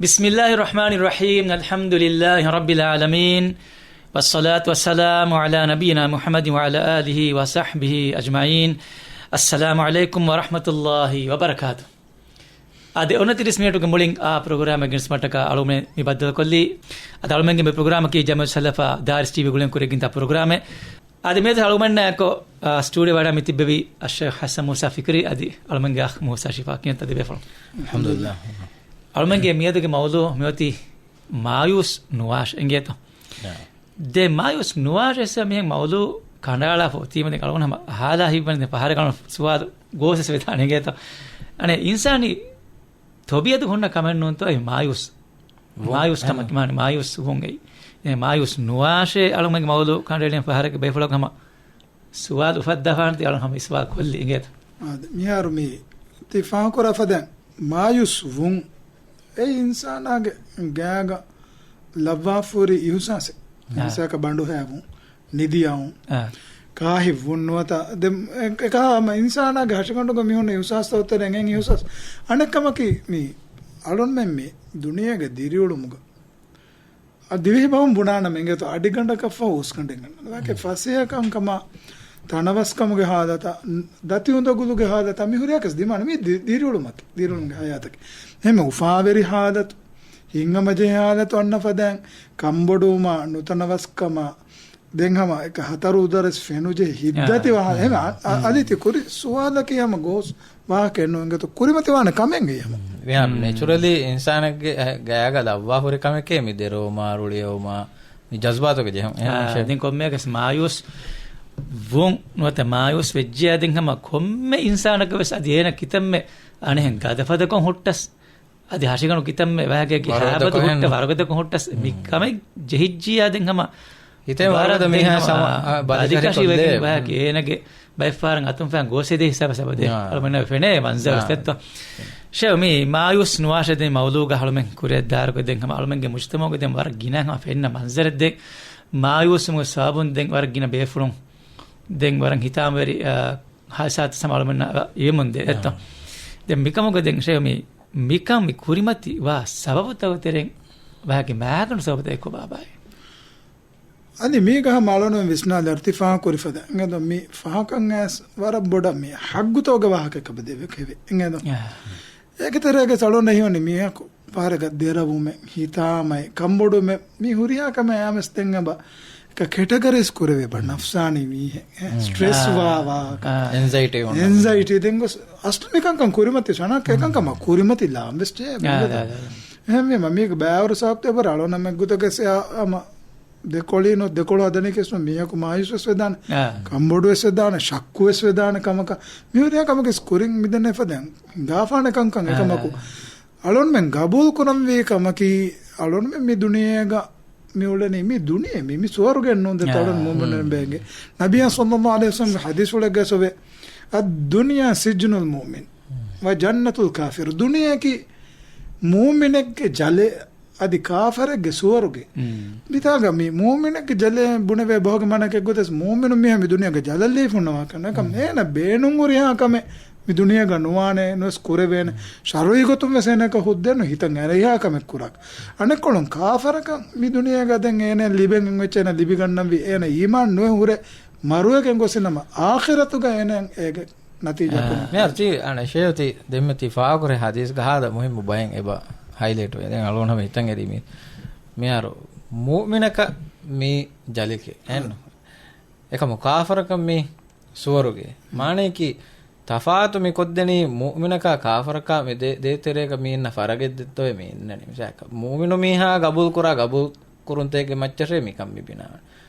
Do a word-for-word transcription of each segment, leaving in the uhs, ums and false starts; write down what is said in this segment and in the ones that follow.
بسم الله الرحمن الرحيم. الحمد لله رب العالمين. والصلاة والسلام على نبينا محمد وعلى آله وصحبه أجمعين. السلام عليكم ورحمة الله وبركاته. އަދި އޮނަތިރީސް މިނެޓުގެ މުޅިން އާ ޕްރޮގްރާމެއް ގެނެސްމަޓަކަށް އަޅުމެން މި ބައްދަލުކޮށްލީ. އަދި އަޅުމެންގެ މި ޕްރޮގްރާމަކީ ޖަމްއިއްޔަތު ސަލަފާ ދާރިސް ޓީވީ ގުޅެން ކުރެގެންދާ ޕްރޮގްރާމެއް. އަދި މިއަދު އަޅުމެންނާއެކު، އާ، ސްޓޫޑިއޯ ވަޑައި މި ތިއްބެވީ އައްޝައިޚް ޙަސަން މޫސާ ފިކްރީ އަދި އަޅުމެންގެ އަޚް މޫސާ ޝިފާ ކިޔަންތަ ދެބޭފުޅުން. އަލްޙަމްދުލިއްލާހް. އަޅުމެންގެ މިއަދުގެ މައުޟޫޢު މިއޮތީ މާޔޫސް ނުވާށޭ އިނގޭތޯ. ދެ މާޔޫސް ނުވާށޭ މިހެން މައުޟޫޢު ކަނޑައަޅާފަ އޮތީމަ ދެން އަޅުގަނޑު ހަމަ ހާލާ ހިތްވަނީ ދެން ފަހަރަކަށް ސުވާލު ގޯސްވެސް ވެދާނެ އިނގޭތޯ. އަނެއް އިންސާނީ ތަބީޢަތުގަ ހުންނަ ކަމެއް ނޫންތޯ އެ މާޔޫސް. މާޔޫސް ކަމަކީ މާނަ މާޔޫސް ވުން އެއީ. އެ މާޔޫސް ނުވާށޭ އަޅުމެންގެ މައުޟޫޢު ކަނޑައެޅިގެން ފަހަރެއްގެ ބޭފުޅަކު ހަމަ ސުވާލު އުފައްދާފާނެތީ އަޅުން ހަމަ ސުވާލު ކޮށްލީ އިނގޭތަ؟ އާދެ، މިހާރު މި ތި ފާހަގަކުރާ ފަދައިން މާޔޫސް ވުން އެއީ އިންސާނާގެ ގާގަ ލައްވާފަހުރި އިހުސާސެއް. އާ. އިންސާކަށް ބަނޑުހައިވުން، ނިދިއައުން، އާ. ކާހި ވުން ނުވަތަ ދެ-، އެ-، އެކަހަ ހަމަ އިންސާނާގެ ހަށިގަނޑުގަ މިހުންނަ އިހުސާސްތައް އޮތަރެން އެހެން އިހުސާސް. އަނެއް ކަމަކީ މި އަޅުންމެން މި ދުނިޔޭގެ ދިރިއުޅުމުގަ އަ، ދިވެހި ބަހުން ބުނާނަމަ އިނގޭތޯ އަޑިގަނޑަކަށްފަހު ހުސްގަނޑެއް ގަންނަން. ވާކެ ފަސޭހަކަންކަމާ، ތަނަވަސްކަމުގެ ހާލަތާ، ދަތި އުނދަގުލުގެ ހާލަތާ، މި ހުރިހާ ކަސް ދިމާނަ މީ ދި-، ދިރިއުޅުމަކީ، ދިރިއުޅުމުގެ ހަޔާތަކީ. އެހެން އުފާވެރި ހާލަތު، ހިތްހަމަޖެހޭ ހާލަތު އަންނަ ފަދައިން، ކަންބޮޑުވުމާ، ނުތަނަވަސްކަމާ، ދެން ހަމަ އެކަ ހަތަރު ދަރަސް ފެނުޖެހި ހިތްދަތި އާ. ވާހަ-، އެހެން އަ-، އަ-، އަދި ތި ކުރި ސުވާލަކީ ހަމަ ގޯސް ވާހަކައެއް ނޫން އިނގޭތޯ ކުރިމަތިވާނެ ކަމެއް ހަމަ. ނޭޗުރަލީ އިންސާނެއްގެ ގައިގަ ލައްވާ ހުރި ކަމެކޭ މި ދެރަވުމާ، ރުޅިއައުމާ، މި ޖަޒްބާތުގެ ޖެހުން. އެހެން އާ، ދެން ކޮންމެއަކަސް މާޔޫސް ވުން ނުވަތަ މާޔޫސް ވެއްޖެޔާ ދެން ހަމަ ކޮންމެ އިންސާނަކަށް ވެސް އަދި އޭނަ ކިތަންމެ އަނެހެން ގަދަފަދަކޮށް ހުއްޓަސް އަދި ހަށިގަނޑު ކިތަންމެ ވަހަކަކީ ހާބަދު ހުއްޓަ ވަރުގަދަކޮށް ހުއްޓަސް މި ކަމެއް ޖެހިއްޖިޔާ ދެން ހަމަ ހިތޭ ވަރުގަދަ މީހާ ސަމަ-، އާ، ބަދިކަށި ކޮށްލޭ. ވަހަކީ އޭނަގެ ބައެއްފަހަރަށް އަތުން ފައިން ގޯސް ހެދޭ ހިސާބަށް ސަބަދޭ. އަޅުމެންނަށް ފެނޭ މަންޒަރު އާ. ތެއްތޯ. ޝޭ މި މާޔޫސް ނުވާށޭ ދެން މައުޟޫޢުގަ އަޅުމެން ކުރިއަށް ދާއިރުކޮށް ދެން ހަމަ އަޅުމެންގެ މުޖްތަމަޢުގަ ދެން ވަރަށް ގިނަ ހަމަ ފެންނަ މަންޒަރެއް ދެން މާޔޫސްވުމުގެ ސަބަބުން ދެން ވަރަށް ގިނަ ބޭފުޅުން ދެން ވަރަށް ހިތާމަވެރި، އާ، ހާދިސާތައް ހަމަ އަޅުމެންނަށް އިވެމުންދޭ އެއްތޯ. ދެން މިކަމުގަ ދެން ޝޭ މި މިކަން މި ކުރިމަތި ވާ ސަބަބުތަކުގެ ތެރެއިން ވަހަކި މާގަނޑު ސަބަބުތައް އެއްކޮށް ބާބާއޭ. އަދި މީގަ ހަމަ އަޅުން ވިސްނާލަ އިރްތިފާ ކުރި ފަދަ އިނގޭތޯ މި ފަހަކަށް އައިސް ވަރަށް ބޮޑަށް މި ހައްގުތަކުގެ ވާހަކަ ކަބަދެވެ ކެވެ އިނގޭތޯ. އާ. އޭގެ ތެރޭގަ އަޅުން ހީވަނީ މީހަކު ފަހަރަކަށް ދެރަވުމެއް، ހިތާމައެއް، ކަންބޮޑުވުމެއް، މި ހުރިހާ ކަމެއް އައިސް ދެން އެބަ އެކަ ކެޓަގަރައިޒް ކުރެވޭ ބަ ނަފްސާނީ މީހެއް، އެ، ސްޓްރެސް ވާ ވާހަކަ. އެންޒައިޓީ އޮންނަ. އެންޒައިޓީ ދެން ގޮސް އަސްލު މިކަންކަން ކުރިމަތި ޝަނާ އެކަންކަމަށް ކުރިމަތި ލާން ވެސް ޖެހޭ އާ، ބެނގަދަ. އާ، އާ. އެހެންވީމަ މީގެ ބައިވަރު ސަބަބުތައް އެބަ އަޅުން މެގުތަކެސް އަމަ ދެކޮޅީ ނު ދެކޮޅު ހަދަނީކެސް ނު މީހަކު މާޔޫސް ވެސް ވެދާނެ. އާ. ކަންބޮޑު ވެސް ވެދާނެ، ޝައްކު ވެސް ވެދާނެ ކަމަކަށް. މިހުރިހާ ކަމަކެސް ކުރިން މިދެންނެ ފަދައިން ގާފާނެ ކަންކަން އާ. އެކަމަކު. އަޅުންމެން ގަބޫލު ކުރަންވީ ކަމަކީ، އަޅުންމެން މި ދުނިޔޭގަ މި އުޅެނީ، މި ދުނިޔެ، މި، މި ސުވަރުގެއެއް ނޫން ދެ އާ. ތަޅުން މުއުމިނުން ބޭނގެ. ނަބިއްޔާ ޞައްލައްލާހު ޢަލައިހި ވަސައްލަމްގެ ޙަދީޘްފުޅެއްގަ އެސޮވޭ، "الدنيا سجن المؤمن وجنة الكافر." ދުނިޔެއަކީ މުއުމިނެއްގެ ޖަލެއް އަދި ކާފަރެއްގެ ސުވަރުގެ. މިތާގަ މި މުއުމިނެއްގެ ޖަލެއް ބުނެވޭ ބަހުގެ މާނައަކީ ގޮތަސް މުއުމިނު މީހާ މި ދުނިޔޭގަ ޖަލަށް ލިބިފަ ހުންނަ ވާހަކަ. އެކަމް އޭނަ ބޭނުން ހުރިހާ ކަމެއް މި ދުނިޔޭގަ ނުވާނެ، ނުވެސް ކުރެވޭނެ. ޝަރުޢީ ގޮތުން ވެސް އޭނައަކަށް ހުއްދައެއް ނު ހިތަށް އެރިހާ ކަމެއް ކުރާކަށް. އަނެއްކޮޅުން ކާފަރަކަށް މި ދުނިޔޭގަ ދެން އޭނަ ލިބެން އެއްޗެއް އޭނަ ލިބިގަންނަންވީ އޭނަ އީމާން ނުވެ ހުރެ މަރުވެގެން ގޮސް ނަމަ އާޚިރަތުގަ އޭނަ އޭގެ ނަތީޖާ އާ. ކުރުން. މިހާރު ތި އަނެއް ޝޭހު ތި ދެންމެ ތި ފާހަގަކުރި ހަދީސްގަ ހާދަ މުހިއްމު ބައެއް އެބަ ހައިލައިޓް ވޭ. ދެން އަޅުގަނޑު ހަމަ ހިތަށް އެރީ މީ. މިހާރު މުއުމިނަކަށް މީ ޖަލެކޭ. އެހެން. އެކަމު ކާފަރަކަށް މީ ސުވަރުގެ. މާނަޔަކީ ތަފާތު މި ކޮށްދެނީ މުއުމިނަކާ ކާފަރަކާ މި ދޭ، ދޭތެރޭގަ މީންނަ ފަރަގެއް ދެއްތޯއޭ މި އިންނަނީ. މިސާލަކަށް މުއުމިނު މީހާ ގަބޫލު ކުރާ ގަބޫލު ކުރުންތޭކެ މައްޗަށޭ މިކަން މި ބިނާވަނީ.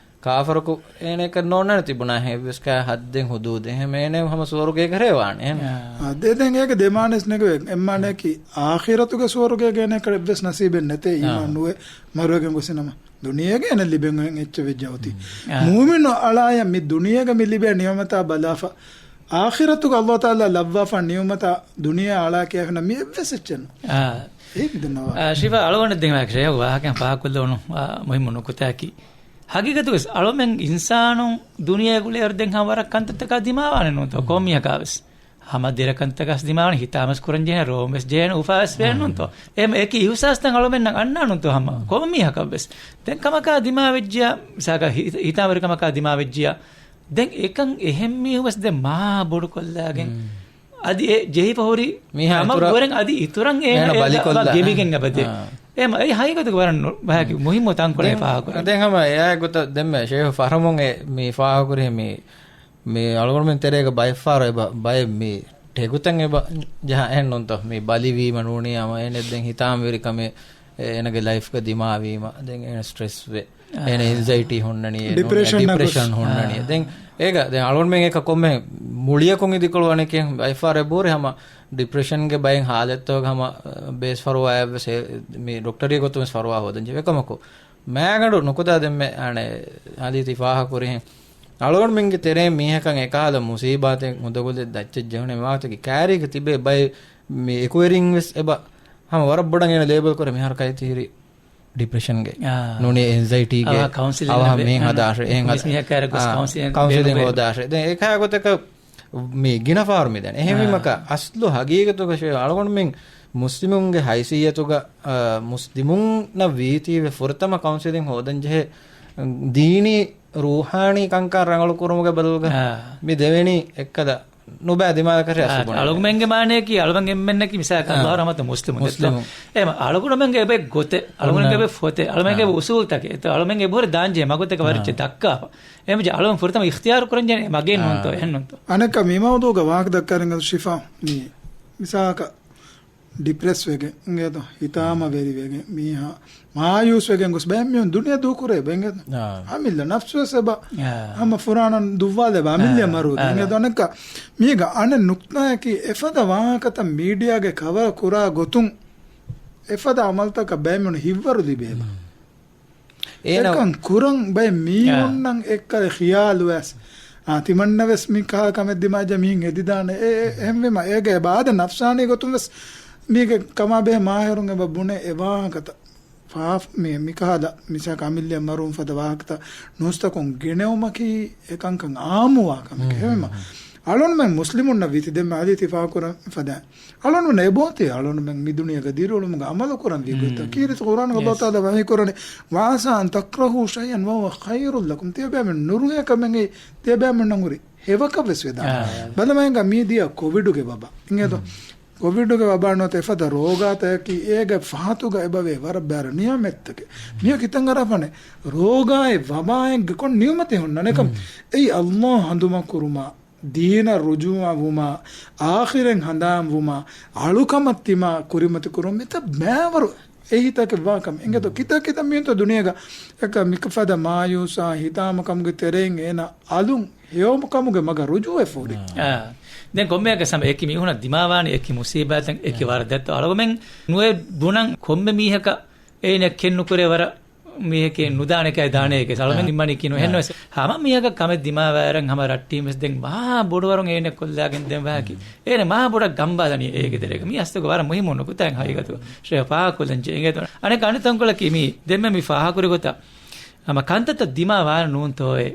ކާފަރަކު އޭނައަކަށް ނޯންނާނެ ތިބުނާ ހެއްވެސް ކާ ހައްދެއް ހުދޫދެއް. އެހެން އޭނަ ހަމަ ސުވަރުގޭގަ ރޭވާނެ. އެހެން. އާ، ދެ، ދެން އޭގެ ދެ މާނައެއް ނެގެވޭ. އެއް މާނައަކީ އާޚިރަތުގެ ސުވަރުގޭގަ އޭނައަކަށް އެއްވެސް ނަސީބެއް ނެތޭ އީމާން ނުވެ މަރުވެގެން ގޮސް ނަމަ. ދުނިޔޭގަ އޭނަ ލިބެން އެއްޗެއް ވެއްޖާ އޮތީ. އާ. މުއުމިނު އަޅާޔަށް މި ދުނިޔޭގަ މި ލިބޭ ނިޢުމަތާ ބަލާފަ، އާޚިރަތުގަ ﷲ ތަޢާލާ ލައްވާފަ ނިޢުމަތާ ދުނިޔެ އަޅާ ކިޔާފިނަ މި އެއްވެސް އެއްޗެއް ނޫން. އާ. އޭ މިދެންނަވާ. އާ، ޝިފާ އަޅުގަނޑަށް ދެން ވާހަކަ ޝޭހު ވާހަކައިން ފާހަގަކޮށްލެވުނު، އާ، މުހިއްމު ނުކުތާއަކީ. ހަގީގަތުގަސް އަޅުމެން އިންސާނުން ދުނިޔޭގަ އުޅޭއިރު ދެން ހަމަ ވަރަށް ކަންތައްތަކާ ދިމާވާނެ ނޫންތޯ ކޮންމީހަކާވެސް. ހަމަ ދެރަކަންތަކަސް ދިމާވަނީ ހިތާމަސް ކުރަން ޖެހޭ، ރޯމެސް ޖެހޭނެ އުފާވެސް ވޭނުންތޯ؟ އެ އެކި އިހުސާސްތައް އަޅުމެންނަށް އަންނާނުންތޯ ހަމަ؟ ކޮން މީހަކަށްވެސް. ދެން ކަމަކާ ދިމާވެއްޖިޔާ، މިސާކަ ހި-، ހިތާމަވެރި ކަމަކާ ދިމާވެއްޖިޔާ. ދެން އެކަން އެހެން މީހުންވެސް ދެން މާ ބޮޑުކޮށްލާގެން. އަދި އެ ޖެހިފަ ހުރި މީހާ ކަމަށް އިތުރަށް، ވަރަށް އަދި އިތުރަށް އޭނަ އޭނަ އެ ބަލިކޮށްލާ. ގެބިގެން އެބަދޭ. އާ. އެމަ އެ ހަގީގަތުގަ ވަރަށް ނު-، ބަޔަކީ މުހިއްމު ތަންކޮޅެއް ދެން، ފާހަގަކުރޭ. ދެން ހަމަ އެއާ ގޮތަށް ދެންމެ ޝޭހު ފަހްރަމުން އެ މި ފާހަގަކުރި މި މި އަޅުގަނޑުމެން ތެރޭގަ ބައެއްފަހަރު އެބަ-، ބައެއް މި ޓެގުތައް އެބަ ޖަހާ އެހެން ނޫންތޯ؟ މި ބަލިވީމަ ނޫނީ ހަމަ އޭނަ ދެން ހިތާމަވެރިކަމެއް އޭނަގެ ލައިފްގަ ދިމާވީމަ ދެން އޭނަ ސްޓްރެސް ވޭ. އާ. އޭނަ އެންޒައިޓީ ހުންނަނީ، އޭނަ ޑިޕްރެޝަން ޑިޕްރެޝަން ނަކުސް. ހުންނަނީ. އާ. ދެން އޭގަ ދެން އަޅުގަނޑުމެން އެކަ ކޮންމެ މުޅިއަކުން އިދިކޮޅު އަނެކެ ބައެއްފަހަރު އެބަހުރި ހަމަ ޑިޕްރެޝަންގެ ބައެއް ހާލަތްތަކުގަ ހަމަ ބޭސްފަރުވާއެއްވެސް މި ޑޮކްޓަރީ ގޮތުން ވެސް ފަރުވާ ހޯދަން ޖެހޭ. އެކަމަކު މާގަނޑު ނުކުތާ ދެންމެ އަނެ އަދި ތި ފާހަގަކުރިހެން. އަޅުގަނޑުމެންގެ ތެރޭ މީހަކަށް އެކަހަލަ މުސީބާތެއް އުނދަގުލެއް ދައްޗެއް ޖެހުނެ ވާހަކަތަކެއް ކައިރީގަ ތިބޭ ބައެއް މި އެކުވެރިން ވެސް އެބަ ހަމަ ވަރަށް ބޮޑަށް އޭނަ ލޭބަލް ކުރޭ މިހާރު ކައިތިހިރި ޑިޕްރެޝަންގެ އާ. ނޫނީ އެންޒައިޓީގެ އަވަހަށް ކައުންސިލިން އަވަހަށް ލެބެ-، މީހެއް އަން ހަދާށޭ. އެހެން މިސް ހަދާ-، މީހަކާ ގޮސް އާ، ކައުންސިލިން ކައުންސިލިން ބޭނުންވޭ. ހޯދާށޭ. ދެން އެކާ ގޮތަކަށް މި ގިނަ ފަހަރު މިދަނީ. އެހެންވީމަކަށް އާ. އަސްލު ހަގީގަތުގަ ޝޭ އަޅުގަނޑުމެން މުސްލިމުންގެ ހައިސިއްޔަތުގަ، އާ، މުސްލިމުންނަށް ވީތީވެ ފުރަތަމަ ކައުންސިލިން ހޯދަން ޖެހޭ ދީނީ ރޫޙާނީ ކަންކަން ރަނގަޅު ކުރުމުގެ ބަދަލުގަ އާ. މި ދެވެނީ އެއްކަލަ ނުބައި ދިމާލަކަށް އާ، އަސްލު ބުނެ. އަޅުގަމެންގެ މާނަޔަކީ އަޅުގަމެން އެންމެންނަކީ މިސާލަކަށް އާ. އަﷲ ރަޙްމަތު މުސްލިމުން މުސްލިމު. ދެއްތޯ؟ އެހެން އަޅުގަނޑުމެންގެ އެބަ ގޮތެއް، އަޅުގަނޑުމެންގެ އާ. އެބަ ފޮތެއް، އަޅުގަނޑުމެންގެ އާ. އެބަ އުސޫލްތަކެއް، އެތަ އަޅުގަނޑުމެންގެ އެބަ ހުރި ދާންޖެހޭ މަގުތަކަށް ވަރަށް އާ. ދައްކާފަ. އެމަޖެ އަޅުން ފުރަތަމަ އިޚްތިޔާރު ކުރަންޖެހޭ މަގެއް އާ. ނޫންތޯ، އެހެން ނޫންތޯ؟ އަނެއްކާ މި މައުޟޫގަ ވާހަކަ ދައްކާރިން އަދު ޝިފާ، މި މިސާލަކަށް ޑިޕްރެސް ވެގެން އިނގޭތޯ، ހިތާމަވެރި ވެގެން މީހާ މާޔޫސް ވެގެން ގޮސް ބައެއް މީހުން ދުނިޔެ ދޫކުރޭ އިނގޭތޯ. އާ. އަމިއްލަ ނަފްސުވެސް އެބަ އާ. ހަމަ ފުރާނަ ދުއްވާލެބަ އަމިއްލަ އާ. މަރުވެ އާ. އިނގޭތޯ. އަނެއްކާ މީގަ އަނެއް ނުކްތާއަކީ އެފަދަ ވާހަކަތައް މީޑިއާގެ ކަވަރ ކުރާ ގޮތުން އެފަދަ އަމަލުތަކަށް ބައެއް މީހުން ހިތްވަރު ލިބޭބަ. އޭނަ އެކަން ކުރަން ބައެއް މީހުންނަށް އެއްކަލަ ޚިޔާލުވެސް، އާ، ތިމަންނަވެސް މި ކަހަލަ ކަމެއް ދިމާއަށް މީހުން ހެދިދާނެ. އެ، އެ، އެހެންވީމަ އޭގެ އެބަ އާދަ ނަފްސާނީ ގޮތުން ވެސް މީގެ ކަމާބެހޭ މާހިރުން އެބަ ބުނެ އެ ވާހަކަތައް ފާފް-، މި، މިކަހަލަ މިސާލަކަށް އަމިއްލައަށް މަރުވުން ފަދަ ވާހަކަތައް ނޫސްތަކުން ގެނެވުމަކީ އެކަންކަން އާއްމުވާ ކަމެކޭ. ހުން، އެހެންވީމަ ހުން. އަޅުންމެން މުސްލިމުންނަށް ވީތި ދެންމެ އަދި ތި ފާކުރަން ފަދަ އަޅުން އެބޯތި އަޅުންމެން މި ދުނިޔޭގަ ދިރިއުޅުމުގަ އަމަލު ކުރަން ވީ ގޮތަށް. ކީރިތި ޤުރްއާނުގަ އަﷲ ތަޢާލާ ވަޙީ ކުރަނީ، "وعسى أن تكرهوا شيئا وهو خير لكم." ތިޔަބައިމީހުން ނުރުހޭ ކަމެއް ތިޔަބައިމީހުންނަށް ހުރި ހެޔޮކަށް ވެސް ވެދާނެ. ބަލަމާއިންގަ މި ދިޔަ ކޮވިޑުގެ ވަބާ އިނގޭތޯ؟ ކޮވިޑުގެ ވަބާ ނުވަތަ އެފަދަ ރޯގާތަކަކީ އޭގެ ފަހަތުގަ އެބަވޭ ވަރަށް ބައިވަރު ނިޢުމަތްތަކެއް. މިއޮ ކިތަން އަރާފަނެ ރޯގާއެއް ވަބާއެއްގެ ކޮން ނިޢުމަތެއް ހުންނަނެކަން އެއީ އަﷲ ހަނދުމަކުރުމާ ދީނަށް ރުޖޫޢަވުމާ، އާޚިރަތް ހަނދާންވުމާ، އަޅުކަމަށް ތިމާ ކުރިމަތިކުރުން މިތައް ބައިވަރު އެހީތަކެއް ވާކަމެއް. އިނގޭތޯ ކިތައް ކިތައް މީހުންތޯ ދުނިޔޭގަ އެކަ މިކަ ފަދަ މާޔޫސާ ހިތާމަކަމުގެ ތެރެއިން އޭނާ އަލުން ހެޔޮކަމުގެ މަގަށް ރުޖޫޢަވެފަ ހުރި. އާ. ދެން ކޮންމެއަކަސް ހަމަ އެކި މީހުނަށް ދިމާވާނެ އެކި މުސީބާތެއް އެކި ވަރަދަތްތޯ އަޅުގަމެން ނުވެ ބުނަން ކޮންމެ މީހަކަށް އޭނަ ކެން ނުކުރޭ ވަރަށް މީހެކޭ ނުދާނެކޭ ދާނޭކޭ ސަޅުމެން އާ. ނިންމަނީ ކިނު އާ. ހެންނަވެސް ހަމަ މީހަކަށް ކަމެއް ދިމާވާއިރަށް ހަމަ ރައްޓީމެސް ދެން މާ ބޮޑުވަރުން އޭނެ ކޮށްލާގެން ދެން ވާކި. އޭނެ މާ ބޮޑަށް ގަނބާލަނީ އޭގެ ދެރޭގަ. މީ އަސްލުގަ ވަރަށް މުހިއްމު ނުކުތާއެއް ހަގީގަތު. ޝޭ ފާހަގަކޮށްލަން ޖެހޭ އިނގޭތޯ. އަނެއް އަނެއް ތަންކޮޅަކީ މީ ދެންމެ މި ފާހަގަކުރި ގޮތަށް ހަމަ ކަންތައްތައް ދިމާ ވާނެ ނޫންތޯއޭ.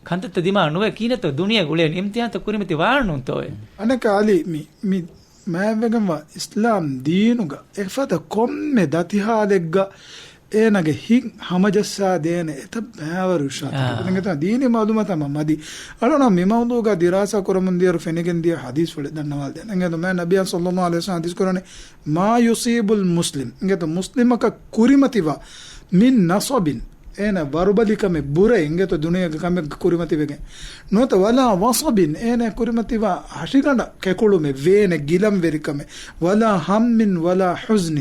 ކަންތައްތައް ދިމާ ނުވެ ކިހިނެއްތޯ ދުނިޔޭގަ އުޅޭނީ އިމްތިހާންތައް ކުރިމަތި ވާނެ ނޫންތޯއޭ. އަނެއްކާ އަލީ މި، މި މާތްވެގެންވާ އިސްލާމް ދީނުގަ އެފަދަ ކޮންމެ ދަތިހާލެއްގަ އޭނަގެ ހިތް ހަމަޖައްސާ ދޭނެ އެތައް ބައިވަރު އިރުޝާދު އާ. ދީނީ މައުލޫމާތައް މަ-، މަދީ. އަޅުން މި މައުޟޫގަ ދިރާސާ ކުރަމުން ދިޔައިރު ފެނިގެން ދިޔަ ޙަދީޘްފުޅެއް ދަންނަވާލަދޭން. އިނގޭތޯ މާތް ނަބިއްޔާ ޞައްލައްލާހު ޢަލައިހި ވަސައްލަމަ ޙަދީޘް ކުރަނީ، "ما يصيب المسلم" އިނގޭތޯ މުސްލިމަކަށް ކުރިމަތިވާ، "من نصب" އޭނަ ވަރުބަލިކަމެއް ބުރައި އިނގޭތޯ ދުނިޔޭގެ ކަމެއްގަ ކުރިމަތިވެގެން. ނުވަތަ "ولا وصب" އޭނަ ކުރިމަތިވާ ހަށިގަނޑަށް ކެކުޅުމެއް ވޭނެ ގިލަންވެރިކަމެއް. "ولا هم ولا حزن"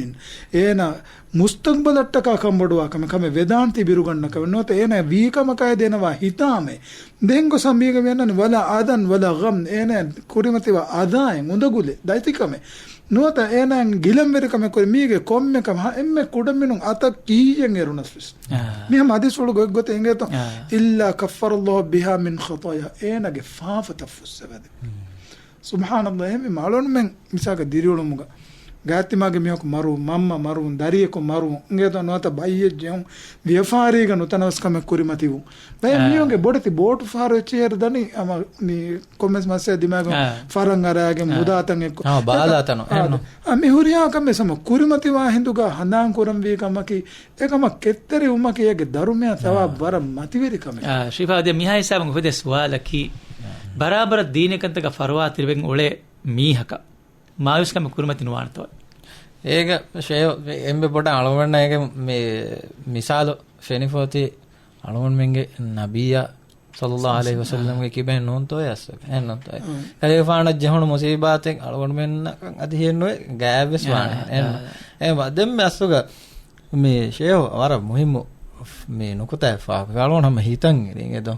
އޭނަ މުސްތަޤްބަލަށްޓަކާ ކަންބޮޑުވާ ކަމެއް، ކަމެއް ވެދާން ތިބިރުގަންނަ ކަމެއް ނުވަތަ އޭނަ ވީ ކަމަކާއި ދޭނަވާ ހިތާމައެއް. ދެން ގޮސް މީގަ މިއަންނަނީ "ولا أذى ولا غم" އޭނަ ކުރިމަތިވާ އަޒާއެއް އުނދަގުލެއް ދަތިކަމެއް ނުވަތަ އޭނައަށް ގިލަންވެރިކަމެއް ކުރި މީގެ ކޮންމެ ކަމެއް އެންމެ ކުޑަމިނުން އަތަށް ކިހިއެއް އެރުނަސް ވެސް. އާ. މި ހަމަ ޙަދީޘްފުޅު ގޮތްގޮތެއް އިނގޭތޯ. އާ. "إلا كفر الله بها من خطاياه" އޭނަގެ ފާފަތައް ފުއްސެވަދޭ. ސުބްޙާނަﷲ، އެހެންވީމަ އަޅުންމެން މިސާލަކަށް ދިރިއުޅުމުގަ ގާތްތިމާގެ މީހަކު މަރުވުން، މަންމަ މަރުވުން، ދަރިޔަކު މަރުވުން، އިނގޭތޯ ނުވަތަ ބައްޔެއް ޖެހުން، ވިޔަފާރީގަ ނުތަނަވަސްކަމެއް ކުރިމަތިވުން. ބައެއް އާ. މީހުންގެ ބޮޑެތި ބޯޓު ފަހަރު އެއްޗެހި ދަނީ އަމަ މި ކޮންމެސް މައްސަލަ ދިމާގަ އާ. ފަރަން އަރާގެން އާ. މުދާތަން އެއްކޮށް. ހަމަ ބާލާތަނު. އާ. އެހެންނު. އާ، މި ހުރިހާ ކަމެއް ހަމަ ކުރިމަތިވާ ހިނދުގަ ހަނދާން ކުރަންވީ ކަމަކީ، އެ ކަމަށް ކެތްތެރިވުމަކީ އޭގެ ދަރުމަޔާ އާ. ސަވާބު ވަރަށް މަތިވެރި ކަމެއް. އާ، ޝިފާ، ދެ މިހާ ހިސާބުން އުފެދޭ ސުވާލަކީ، އާ. ބަރާބަރަށް ދީނީ ކަންތަކަށް ފަރުވާ ތިރިވެގެން އުޅޭ މީހަކަށް މާޔޫސްކަމެއް ކުރިމަތި ނުވާނެތޯ؟ އޭގަ ޝޭ-، އެންމެ ބޮޑަށް އަޅުގަނޑަށް އޭގެ މި މިސާލު ފެނިފޯތީ އަޅުގަނޑުމެންގެ ނަބިއްޔާ ޞައްލައްލާހު ޢަލައިހި ވަސައްލަމްގެ ކިބައިން ނޫންތޯއޭ އަސްލުގަ؟ އެހެން ނޫންތޯއޭ؟ އާ. ކަލޭގެފާނަށް ޖެހުނު މުސީބާތެއް އަޅުގަނޑުމެންނަކަށް އަދި ހިއެއްނުވޭ، ގާތްވެސް އާ، ވާނެ. އެހެން އާ. ނޫން. އެހެން ދެންމެ އަސްލުގަ މި ޝޭހު ވަރަށް މުހިއްމު މި ނުކުތާއެއް ފާހަގަ. އަޅުގަނޑު ހަމަ ހިތަށް އެރިނގެދޯ.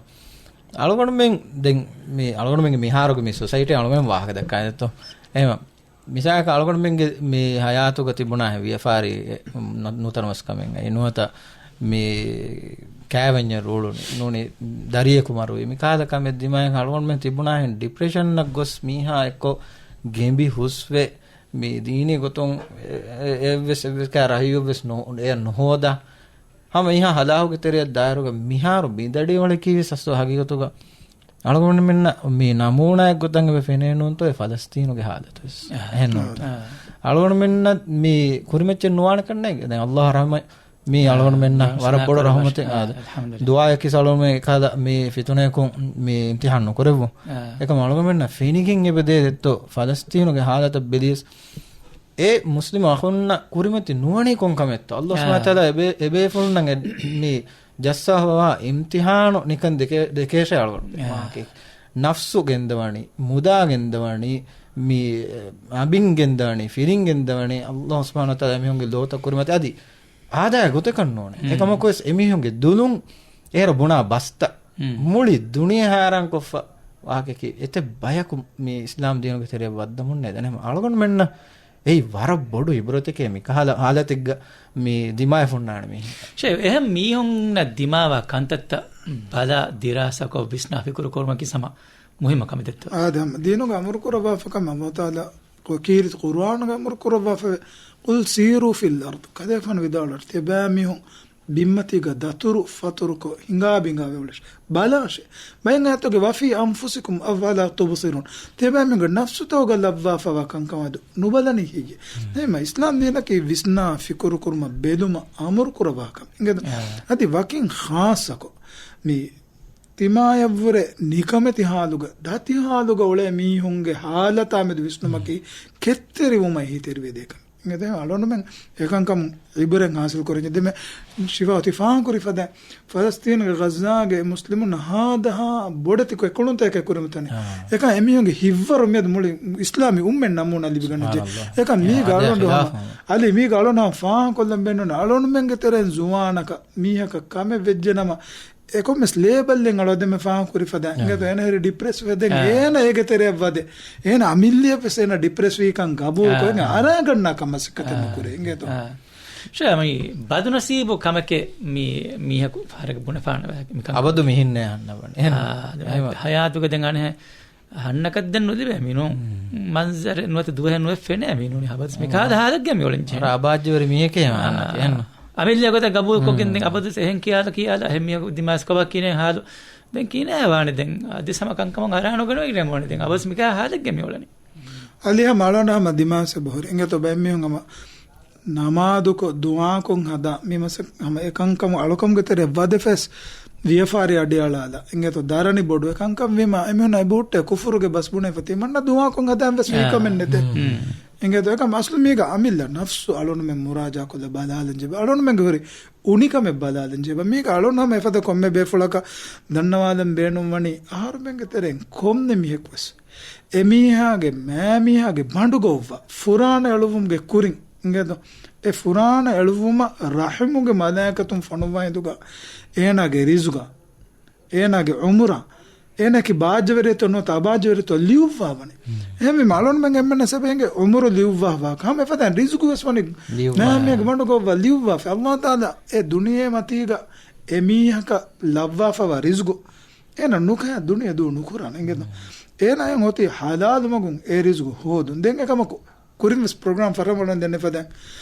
އަޅުގަނޑުމެން ދެން މި އަޅުގަނޑުމެންގެ މިހާރުގެ މި ސޮސައިޓީ އަޅުގަނޑުމެން ވާހަކަ ދައްކާނެތޯ. އެހެން މިސާލަކަށް އަޅުގަނޑުމެންގެ މި ހަޔާތުގަ ތިބުނާހެން ވިޔަފާރި ނު-، ނުތަނަވަސްކަމެއް އެ ނުވަތަ މި ކައިވެންޏެއް ރޫޅުނީ، ނޫނީ ދަރިޔަކު މަރުވީ، މި ކަހަލަ ކަމެއް ދިމާއަށް އަޅުގަނޑުމެން ތިބުނާހެން ޑިޕްރެޝަންއަށް ގޮސް މީހާ އެއްކޮށް ގެނބި ހުސްވެ، މި ދީނީ ގޮތުން އެ-، އެ-، އެއްވެސް، އެއްވެސް ކާ ރަހިޔުއްވެސް ނު-، އެއަށް ނުހޯދާ. ހަމަ މީހާ ހަލާކުގެ ތެރެއަށް ދާއިރުގަ މިހާރު މި ދަޑިވަޅަކީ ވެސް އަސްލު ހަގީގަތުގަ އަޅުގަނޑުމެންނަށް މި ނަމޫނާއެއް ގޮތަށް އެބަ ފެނޭނޫންތޯ އެ ފަލަސްތީނުގެ ހާލަތު ވެސް. އެހެންނޫންތޯ؟ އަޅުގަނޑުމެންނަށް މި ކުރިމައްޗެއް ނުވާނެ ކަންނޭނގެ. ދެން އައްލާހު ރަޙްމަ-، މީ އަޅުގަނޑުމެންނަށް ވަރަށް ބޮޑު ރަޙުމަތެއް. ދުޢާއަކީ އަޅުގަނޑުމެން އެކަހަލަ މި ފިތުނަޔަކުން މި އިމްތިޙާން ނުކުރެއްވުން. އެކަމަ އަޅުގަނޑުމެންނަށް ފެނިގެން އެބަ ދޭ ދެއްތޯ ފަލަސްތީނުގެ ހާލަތަށް ބެލިޔަސް އެ މުސްލިމް އަޚުންނަށް ކުރިމަތި ނުވަނީ ކޮން ކަމެއްތޯ؟ އައްލާހު ސުބްޙާނަހު ވަތަޢާލާ އެބޭ-، އެބޭފުޅުންނަށް އެ-، މި ޖައްސާފަވާ އިމްތިޙާނު ނިކަން ދެކޭ-، ދެކޭށޭ އަޅުގަނޑު. އާ. ވާހަކައެއް. ނަފްސު ގެންދަވަނީ، މުދާ ގެންދަވަނީ، މި އަނބިން ގެންދަވަނީ، ފިރިން ގެންދަވަނީ، އައްލާހު ސުބްޙާނަހު ވަތަޢާލާ އެމީހުންގެ ލޯތައް ކުރިމަތި އަދި އާދައިގެ ގޮތަކަށް ނޫނޭ. އެކަމަކުވެސް އެމީހުންގެ ދުލުން އޭރު ބުނާ ބަސްތައް މުޅި ދުނިޔެ ހައިރާންކޮށްފަ ވާހަކައަކީ އެތައް ބަޔަކު މި އިސްލާމް ދީނުގެ ތެރެއަށް ވައްދަމުންނޭ. ދެން އަޅުގަނޑުމެންނަށް އެއީ ވަރަށް ބޮޑު އިބްރަތެކޭ މި ކަހަލަ ހާލަތެއްގަ މި ދިމާއަށް ފުންނާނެ މީހުން. ޝޭ، އެހެން މީހުންނަށް ދިމާވާ ކަންތައްތައް ބަލާ ދިރާސާކޮށް ވިސްނާ ފިކުރު ކުރުމަކީ ހަމަ މުހިއްމު ކަމެއް ދެއްތޯ؟ އާދެ، ހަމަ ދީނުގަ އަމުރު ކުރައްވާފަ ކަމެއް އައްލާހު ތަޢާލާ ކީރިތި ޤުރުއާނުގަ އަމުރު ކުރައްވާފައިވޭ. قل سيروا في الأرض. ކަލޭގެފާނު ވިދާޅުވި ތިޔަބައިމީހުން ބިންމަތީގަ ދަތުރު ފަތުރުކޮށް ހިނގާ ބިނގާ ވެވަޅަށް ބަލާށޭ. ބައެއް އާޔަތުގަ وفي أنفسكم أفلا تبصرون. ތިޔަބައިމީހުންގެ ނަފްސުތަކުގަ ލައްވާފަވާ ކަންކަމަށް ނުބަލަނީ ހެއްޔޭ؟ އެހެންމަ އިސްލާމް ދީނަކީ ވިސްނާ ފިކުރު ކުރުމަށް ބެލުމަށް އަމުރު ކުރައްވާ ކަމެއް. އިނގޭތޯ؟ އަދި ވަކިން ޚާއްޞަކޮށް މި ތިމާޔަށްވުރެ ނިކަމެތި ހާލުގަ، ދަތި ހާލުގަ އުޅޭ މީހުންގެ ހާލަތާ މެދު ވިސްނުމަކީ ކެތްތެރިވުމަށް އެހީތެރިވެދޭ ކަމެއް. އިނގޭތޯ އަޅުގަނޑުމެން އެކަންކަމުން އިބުރަތް ހާސިލް ކުރަން. ދެންމެ ޝިފާ ތި ފާހަގަކުރި ފަދަ ފަލަސްތީނުގެ ޣައްޒާގެ މުސްލިމުން ހާދަހާ ބޮޑެތި އެކުޅުންތަކެއް ކުރިމަތަނެ. އާ. އެކަން އެމީހުންގެ ހިތްވަރު މިއަދު މުޅި އިސްލާމީ އުއްމަތް ނަމޫނާ ލިބިގަނެއްޖެ. ސުބްޙާނަﷲ. އެކަން މީގަ އާ، އަޅުގަނޑު ހަމަ، އަދި މީގަ އަޅުގަނޑު ހަމަ ފާހަގަކޮށްލަން ބޭނުން އަޅުގަނޑުމެންގެ ތެރެއިން ޒުވާނަކަށް މީހަކަށް ކަމެއް ވެއްޖެ ނަމަ، އެކޮންމެސް ލޭބަލްއެއް އަޅު ދެމެ ފާހަގަކުރި ފަދަ. އެނގޭތޯ އޭނަ ހެރި ޑިޕްރެސް ވެދެން އޭނަ އޭގެ ތެރެއަށް ވަދެ. އޭނަ އަމިއްލައަށްވެސް އޭނަ ޑިޕްރެސް ވީކަން ގަބޫލުކޮށް އޭނަ އަރާގަންނާކަށް މަސައްކަތެއް ނުކުރޭ. އިނގޭތޯ؟ ޝޭ، މި ބަދުނަސީބު ކަމެކޭ މި މީހަކު ފަހަރަކަށް ބުނެފާނެ މިކަން. އަބަދު މިހެންނޭ އަންނަވަނީ. އެހެން. އާ، އެހެން. ހަޔާތުގަ ދެން އަނެއް ހަންނަކަށް ދެން ނުލިބޭ މިނޫން. މަންޒަރެއް ނުވަތަ ދުވަހެއް ނުވެ ފެނޭ މިނޫނީ އަބަދު މި ކާދަ ހާލެއްގެ މި އުޅެން ޖެހެނީ. އަބާއްޖަވެރި މީހެކޭ އަންނަ އާ. އެހެން. އަމިއްލަ ގޮތަށް ގަބޫލުކޮށްގެން ދެން އަބަދުސް އެހެން ކިޔާލަ ކިޔާލަ އެހެން މީހަކު ދިމާސް ކޮބާ ކިނޭ ހާލު. ދެން ކިނޭ ވާނެ ދެން އަދި ސަމަ ކަންކަމަށް އަރާނުގަނެވިގެން ވާނެ ދެން އަބަދުސް މި ކާ ހާލެއްގެ މި އުޅެނީ. އަލިހަ މަޅޮނަ ހަމަ ދިމާސް ބޮހުރި. އިނގޭތޯ ބައެއް މީހުން ހަމަ ނަމާދުކޮށް، ދުޢާކޮށް ހަދާ، މި މަސަ-، ހަމަ އެ ކަންކަމު އަޅުކަމުގެ ތެރެއަށް ވަދެފަސް ވިޔަފާރި އަޑިއަޅާލާ. އިނގޭތޯ ދަރަނި ބޮޑު އެ ކަންކަން ވީމާ، އެމީހުންނަށް އެބަހުއްޓޭ ކުފުރުގެ ބަސް ބުނެފަ ތިމަންނަ ދުޢާކޮށް ހަދާން ވެސް ވީ ކަމެއް ނެތޭ. އިނގޭތޯ އެކަމް އަސްލު މީގަ އަމިއްލަ ނަފްސު އަޅުނުމެން މުރާޖާކޮށްލަ ބަލާލަން ޖެބެ. އަޅުނުމެންގެ ހުރި އުނިކަމެއް ބަލާލަން ޖެބެ. މީގަ އަޅުން ހަމަ އެފަދަ ކޮންމެ ބޭފުޅަކަށް ދަންނަވާލަން ބޭނުންވަނީ އަހަރުމެންގެ ތެރެއިން ކޮންމެ މީހަކުވެސް އެމީހާގެ މައިމީހާގެ ބަނޑުގަ އޮއްވާ ފުރާނަ އެޅުވުމުގެ ކުރިން އިނގޭތޯ، އެ ފުރާނަ އެޅުވުމަށް ރަޙިމުގެ މަލާއިކަތުން ފޮނުއްވާ ހިނދުގަ އޭނާގެ ރިޒުގާ، އޭނާގެ އުމުރާ، އޭނާއަކީ ބާއްޖަވެރިއެއްތޯ ނުވަތަ އަބާއްޖަވެރިއެއްތޯ ލިޔުއްވާވަނީ. އެހެންވީމަ އަޅުންމެން އެންމެންނަށް ސަބަހެންގެ އުމުރު ލިޔުއްވާފަ ހަމަ އެފަދައިން ރިޒުގު ވެސް ވަނީ މައިމީހާގެ ބަނޑުގަ އޮއްވާ ލިޔުއްވާފަ. އައްލާހު ތަޢާލާ އެ ދުނިޔެ މަތީގަ އެމީހަކަށް ލައްވާފަވާ ރިޒުގު އޭނަ ނުކަޔާ ދުނިޔެ ދޫ ނުކުރާނެ އިނގޭތޯ. އޭނާއަށް އޮތީ ޙަލާލު މަގުން އެ ރިޒުގު ހޯދުން. ދެން އެކަމަކު ކުރިން ވެސް ޕްރޮގްރާމް ފަށަން ވަޅަން ދެންނެ ފަދަ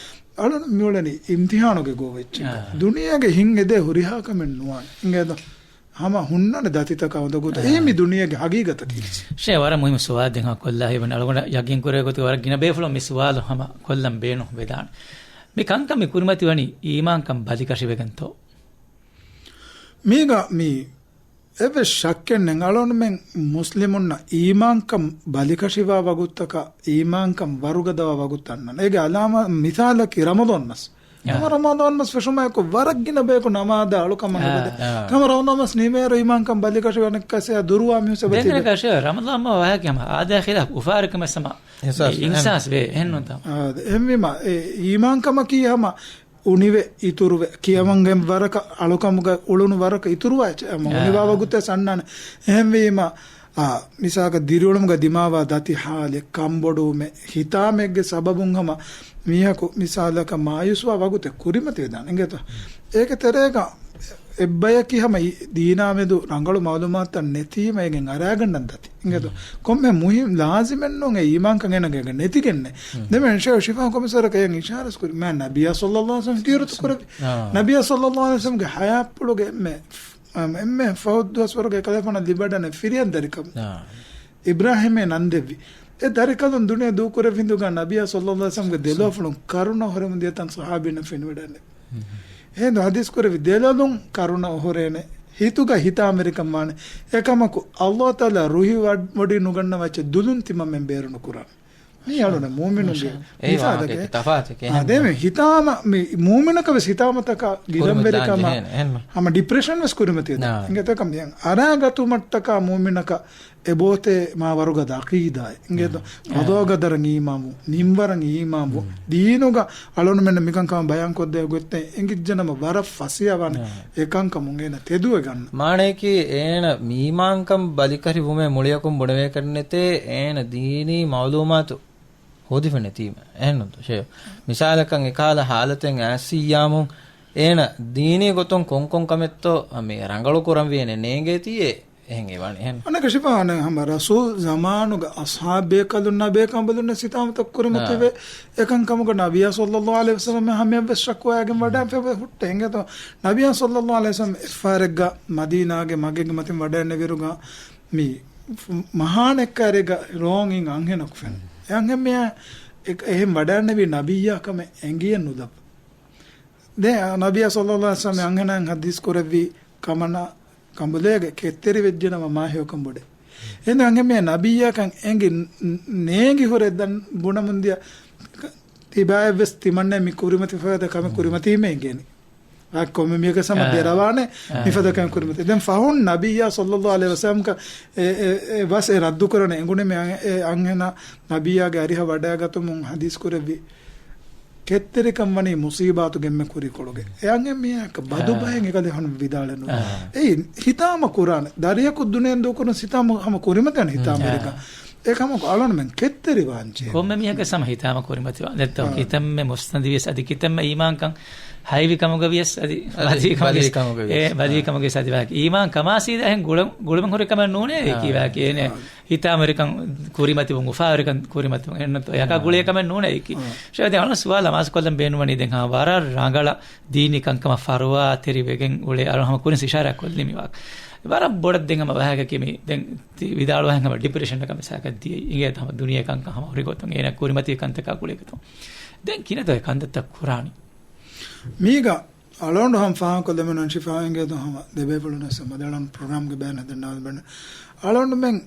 އަޅުން މިއުޅެނީ އިމްތިހާނުގެ ގޯވެއްޗެއް. ދުނިޔޭގެ ހިން އެދޭ ހުރިހާ ކަމެއް ނުވާނެ. އިނގޭތޯ؟ ހަމަ ހުންނާނެ ދަތިތަކާ އުނދަގޫތަ. އެއީ މި ދުނިޔޭގެ ހަގީގަތަކީ. ޝޭ، ވަރަށް މުހިއްމު ސުވާލެއް ހަ ކޮށްލާ ހިބަން އަޅުގަނޑަށް ޔަގީން ކުރޭ ގޮތުގަ ވަރަށް ގިނަ ބޭފުޅުން މި ސުވާލު ހަމަ ކޮށްލަން ބޭނުން ވެދާނެ. މި ކަންކަން މި ކުރިމަތިވަނީ އީމާންކަން ބަލިކަށިވެގެންތޯ؟ މީގަ މި އެއްވެސް ޝައްކެއް ނެތް. އަޅުގަނޑުމެން މުސްލިމުންނަށް އީމާންކަން ބަލިކަށިވާ ވަގުތުތަކަށް، އީމާންކަން ވަރުގަދަވާ ވަގުތު އަންނަން. އޭގެ އަލާމަ މިސާލަކީ ރަމަޟާން މަސް. އާ. ހަމަ ރަމަޟާން މަސް ފެށުމާއެކު ވަރަށް ގިނަ ބަޔަކު ނަމާދަށް އަޅުކަމަށް އާ، ނުވެދޭ. އާ. ހަމަ ރަމަޟާން މަސް ނިމޭއިރު އީމާންކަން ބަލިކަށިވާނެ ކަސެއް ދުރުވާ މިހުސެބަ ދެން ތިބޭ. ކަށެ ރަމަޟާން މަސް ވާހަކަ ހަމަ އާދަ ޚިލާފް އުފާވެރިކަމެއް ހަމަ އިހްސާސް ވޭ. އިހްސާސް ވޭ. އެހެން ނޫންތަ؟ އާ، އެހެންވީމަ އެ އީމާންކަމަކީ ހަމަ އުނިވެ، އިތުރުވެ، ކިޔަވަން ވަރަކަށް، އަޅުކަމުގަ އުޅުނު ވަރަކަށް އިތުރުވާ އެއްޗެއް އަމަ އާ. އުނިވާ ވަގުތެއް ސަންނާނެ. އެހެންވީމަ، އާ، މިސާލަކަށް ދިރިއުޅުމުގަ ދިމާވާ ދަތި ހާލެއް، ކަންބޮޑުވުމެއް، ހިތާމައެއްގެ ސަބަބުން ހަމަ މީހަކު މިސާލަކަށް މާޔޫސްވާ ވަގުތެއް ކުރިމަތިވެދާނެ. އިނގޭތޯ؟ އޭގެ ތެރޭގަ އެއްބަޔަކީ ހަމަ އި-، ދީނާ މެދު ރަނގަޅު މައުލޫމާތުތައް ނެތީމަ އޭގެން އަރާގަންނަން ދަތި. އިނގޭތޯ؟ ކޮންމެ މުހިން ލާޒިމެއް ނޫން އެ އީމާންކަން އޭނަގެ ނެތިގެންނެއް. ދެމެ ޝޭޚް ޝިފާ ކޮމިސަރަކަށް އެއަށް އިޝާރަސް ކުރި. މާ ނަބިއްޔާ ޞައްލައްލާހު ޢަލައިހި ވަސައްލަމަ ހިތިހުރަތު ކުރެއްވި. ނަބިއްޔާ ޞައްލައްލާހު ޢަލައިހި ވަސައްލަމަގެ ޙަޔާތްޕުޅުގެ އެންމެ، އެންމެ ފަހު ދުވަސްވަރުގެ ކަލޭފާނަށް ލިބިވަޑައިގެންނެވި ފިރިހެން ދަރިކަމެއް. އިބްރާހީމޭ ނަން ދެއްވި. އެ ދަރިކަލުން ދުނިޔެ ދޫކުރެއްވި ހިނދުގަ ނަބިއްޔާ ޞައްލައްލާހު ޢަލައިހި ވަސައްލަމަގެ ދެލޯފުޅުން ކަރުނަ އޮހޮރެމުން ދިޔަތަން ޞަޙާބީންނަށް ފެނިވަޑައިގެންނެވި. އެހިނދު ޙަދީޘް ކުރެއްވި ދެލޮލުން ކަރުނަ އޮހޮރޭނެ، ހިތުގަ ހިތާމަވެރިކަން ވާނެ. އެކަމަކު ﷲ ތަޢާލާ ރުހި ވަޑް-، ވޮޑި ނުގަންނަވާ އެއްޗެއް ދުލުން ތިމަންމެން ބޭރު ނުކުރާނެ. މީ އަޅުގަނޑު މުއުމިނުންގެ މިސާލަކަށް. އާ، ދެމެ ހިތާމަ މި މުއުމިނަކަށް ވެސް ހިތާމަތަކާ ގިލަންވެރިކަމާ ހަމަ ޑިޕްރެޝަން ވެސް ކުރިމަތިވެދާނެ. އިނގޭތޯ؟ އަރާގަތުމަށްޓަކާ މުއުމިނަކަށް އެބައޮތޭ މާ ވަރުގަދަ ޢަޤީދާއެއް. އިނގޭތޯ؟ ޤަޟާ ޤަދަރަށް އީމާންވުން، މިންވަރަށް އީމާންވުން، ދީނުގަ އަޅުގަނޑުމެންނަށް މިކަންކަމަށް ބަޔާންކޮށްދޭ ގޮތްތައް އެނގިއްޖެނަމަ ވަރަށް ފަސޭހަވާނެ އެކަންކަމުން އޭނަ ތެދުވެގަންނަ. މާނަޔަކީ އޭނަ މީމާންކަން ބަލިކަށިވުމޭ މުޅިއަކުން ބުނެވޭކަށްނެތޭ އޭނަ ދީނީ މަޢުލޫމާތު ހޯދިފަ ނެތީމަ. އެހެންނުންތޯ ޝޭޚް؟ މިސާލަކަށް އެކަހަލަ ހާލަތެއް އައިސްއިއްޔާމު އޭނަ ދީނީ ގޮތުން ކޮންކޮން ކަމެއްތޯ މި ރަނގަޅު ކުރަންވީނެ ނޭނގޭތީއޭ. އެހެން އެވާނެ އެހެން. އަނެކަށިފާނެ ހަމަ ރަސޫލް ޒަމާނުގަ އަޞްޙާބޭކަލުންނާ ބޭކަނބަލުންނަށް ސިތާމަތައް ކުރިމަތިވެ، އެކަންކަމުގަ ނަބިއްޔާ ޞައްލައްލާހު ޢަލައިހި ވަސައްލަމަ ހަމަޔަށްވެސް ޝަކުވާގެން ވަޑައިން ފެ ހުއްޓެ. އިނގޭތޯ؟ ނަބިއްޔާ ޞައްލައްލާހު ޢަލައިހި ވަސައްލަމަ އެއްފަހަރެއްގަ މަދީނާގެ މަގެއްގެ މަތިން ވަޑައިންނެވިއިރުގަ މި މަހާނެއްކާރެއްގަ ރޯން އިން އަންހެނަކު ފެނުނު. އެ އަންހެންމެ އެ-، އެހެން ވަޑައިންނެވީ ނަބިއްޔާ ކަމެއް އެނގިއެއް ނުލައްވަ. ދެން ނަބިއްޔާ ޞައްލައްލާހު ޢަލައިހި ވަސައްލަމަ އަންހެނާއަށް ޙަދީޘް ކުރެއްވީ ކަމަނާ ކަނބުލޭގެ ކެތްތެރިވެއްޖެނަމަ މާ ހެޔޮކަން ބޮޑޭ. އެހެން އަންހެންމެ ނަބިއްޔާކަން އެނގި ނޭނގި ހުރެ ދަން ބުނަމުންދިޔަ ތިބާއެއްވެސް ތިމަންނަ މި ކުރިމަތި ފަދަ ކަމެއް ކުރިމަތީމެ އެނގޭނެ. އާ، ކޮންމެ މީހަކަށް ހަމަ ދެރަވާނެ މިފަދަ ކަމެއް ކުރިމަތި. ދެން ފަހުން ނަބިއްޔާ ޞައްލައްލާހު ޢަލައިހި ވަސައްލަމަ އެ، އެ، އެ ބަސް އެ ރައްދު ކުރަން އެނގުނެ މި އަން-، އެ އަންހެނާ ނަބިއްޔާގެ އަރިހަށް ވަޑައިގަތުމުން ޙަދީޘް ކުރެއްވި. ކެތްތެރިކަން ވަނީ މުޞީބާތުގެ އެންމެ ކުރިކޮޅުގެ. އެ އަންހެން މީހަކަށް ބަދު ބަހެއް އެކަލޭ ހަނު ވިދާޅެއް ނު. އެއީ ހިތާމަ ކުރާނެ. ދަރިޔަކު ދުނިޔެން ދޫކުރުން ހިތާމަ ހަމަ ކުރިމަތިވާނެ ހިތާމަވެރިކަން. އެކަމަކު އަޅުންމެން ކެތްތެރިވާން ޖެހޭ. ކޮންމެ މީހަކަށް ހަމަ ހިތާމަ ކުރިމަތިވާނެ. ދެއްތޯ؟ ކިތަންމެ މުއްސަނދިވިޔަސް އަދި ކިތަންމެ އީމާންކަން ހައިވި ކަމުގަ ވިޔަސް އަދި ބަލީ ކަމުގަ ވިޔަސް އަދި ވާހަކަ. އީމާން ކަމާ ސީދާ އެހެން ގުޅަ-، ގުޅުމެއް ހުރި ކަމެއް ނޫނޭ ކީ ވާހަކަ. އޭނެ ހިތާމަވެރިކަން ކުރިމަތިވުން، އުފާވެރިކަން ކުރިމަތިވުން. އެންނަތޯ؟ ޔަކާ ގުޅޭ ކަމެއް ނޫނޭ އެކީ. ޝޭޚް ދެން އަޅުން ސުވާލު އަމާޒު ކޮށްލަން ބޭނުންވަނީ ދެން ހާ ވަރަށް ރަނގަޅަށް ދީނީ ކަންކަމަށް ފަރުވާތެރި ވެގެން އުޅޭ އަޅުން ހަމަ ކުރިން އިޝާރާތް ކޮށްލި މި ވާހަކަ. ވަރަށް ބޮޑަށް ދެން ހަމަ ވާހަކައަކީ މި ދެން ތި ވިދާޅުވާހެން ހަމަ ޑިޕްރެޝަން ކަމެއް ސާކަށް ދިޔައީ. އިނގޭތަ ހަމަ ދުނިޔެ ކަންކަން ހަމަ ހުރި ގޮތުން އޭނަ ކުރިމަތިވި ކަންތަކާ ގުޅޭ ގޮތުން. ދެން ކިހިނެއްތޯ އެ ކަންތައްތައް ކުރާނީ؟ މީގަ އަޅުގަނޑު ހަމަ ފާހަގަކޮށްލެމެން ޝިފާ އިނގޭތޯ ހަމަ ދެބޭފުޅުން ވެސް މަދަޅަން ޕްރޮގްރާމްގެ ބަޔަން ހަދަން ނާލް ބެން. އަޅުގަނޑުމެން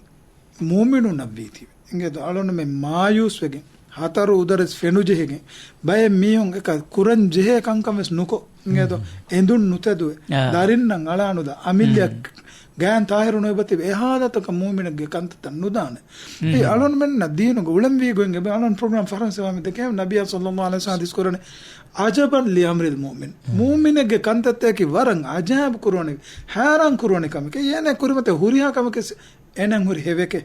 މުއުމިނުންނަށް ވީތީވެ. އިނގޭތޯ އަޅުގަނޑުމެން މާޔޫސްވެގެން، ހަތަރު އުދަރެސް ފެނުޖެހިގެން، ބައެއް މީހުން އެކަ ކުރަން ޖެހޭ ކަންކަން ވެސް ނުކޮށް، އިނގޭތޯ އެނދުން ނުތެދުވެ، ދަރިންނަށް އަޅާނުދާ، އަމިއްލައަށް ގާތް ތާހިރު ނުވެބަތިބެ، އެ ހާލަތަކަށް މުއުމިނެއްގެ ކަންތައްތައް ނުދާނެ. އެ އަޅުންމެންނަށް ދީނުގެ އުޅެންވީ ގޮތް އެބަ އަޅުން ޕްރޮގްރާމް ފަރަންސެ ވާމެދެ ކޭ ނަބިއްޔާ ޞައްލައްލާހު ޢަލައިހި ވަސައްލަމަ ޙަދީޘް ކުރަނީ، "عجبا لأمر المؤمن." މުއުމިނެއްގެ ކަންތައްތަކީ ވަރަށް އަޖާއިބު ކުރުވަނި، ހައިރާން ކުރުވަނި ކަމެކޭ. އޭނަ ކުރިމަތި ހުރިހާ ކަމެކޭ އޭނަ ހުރި ހެވެކޭ.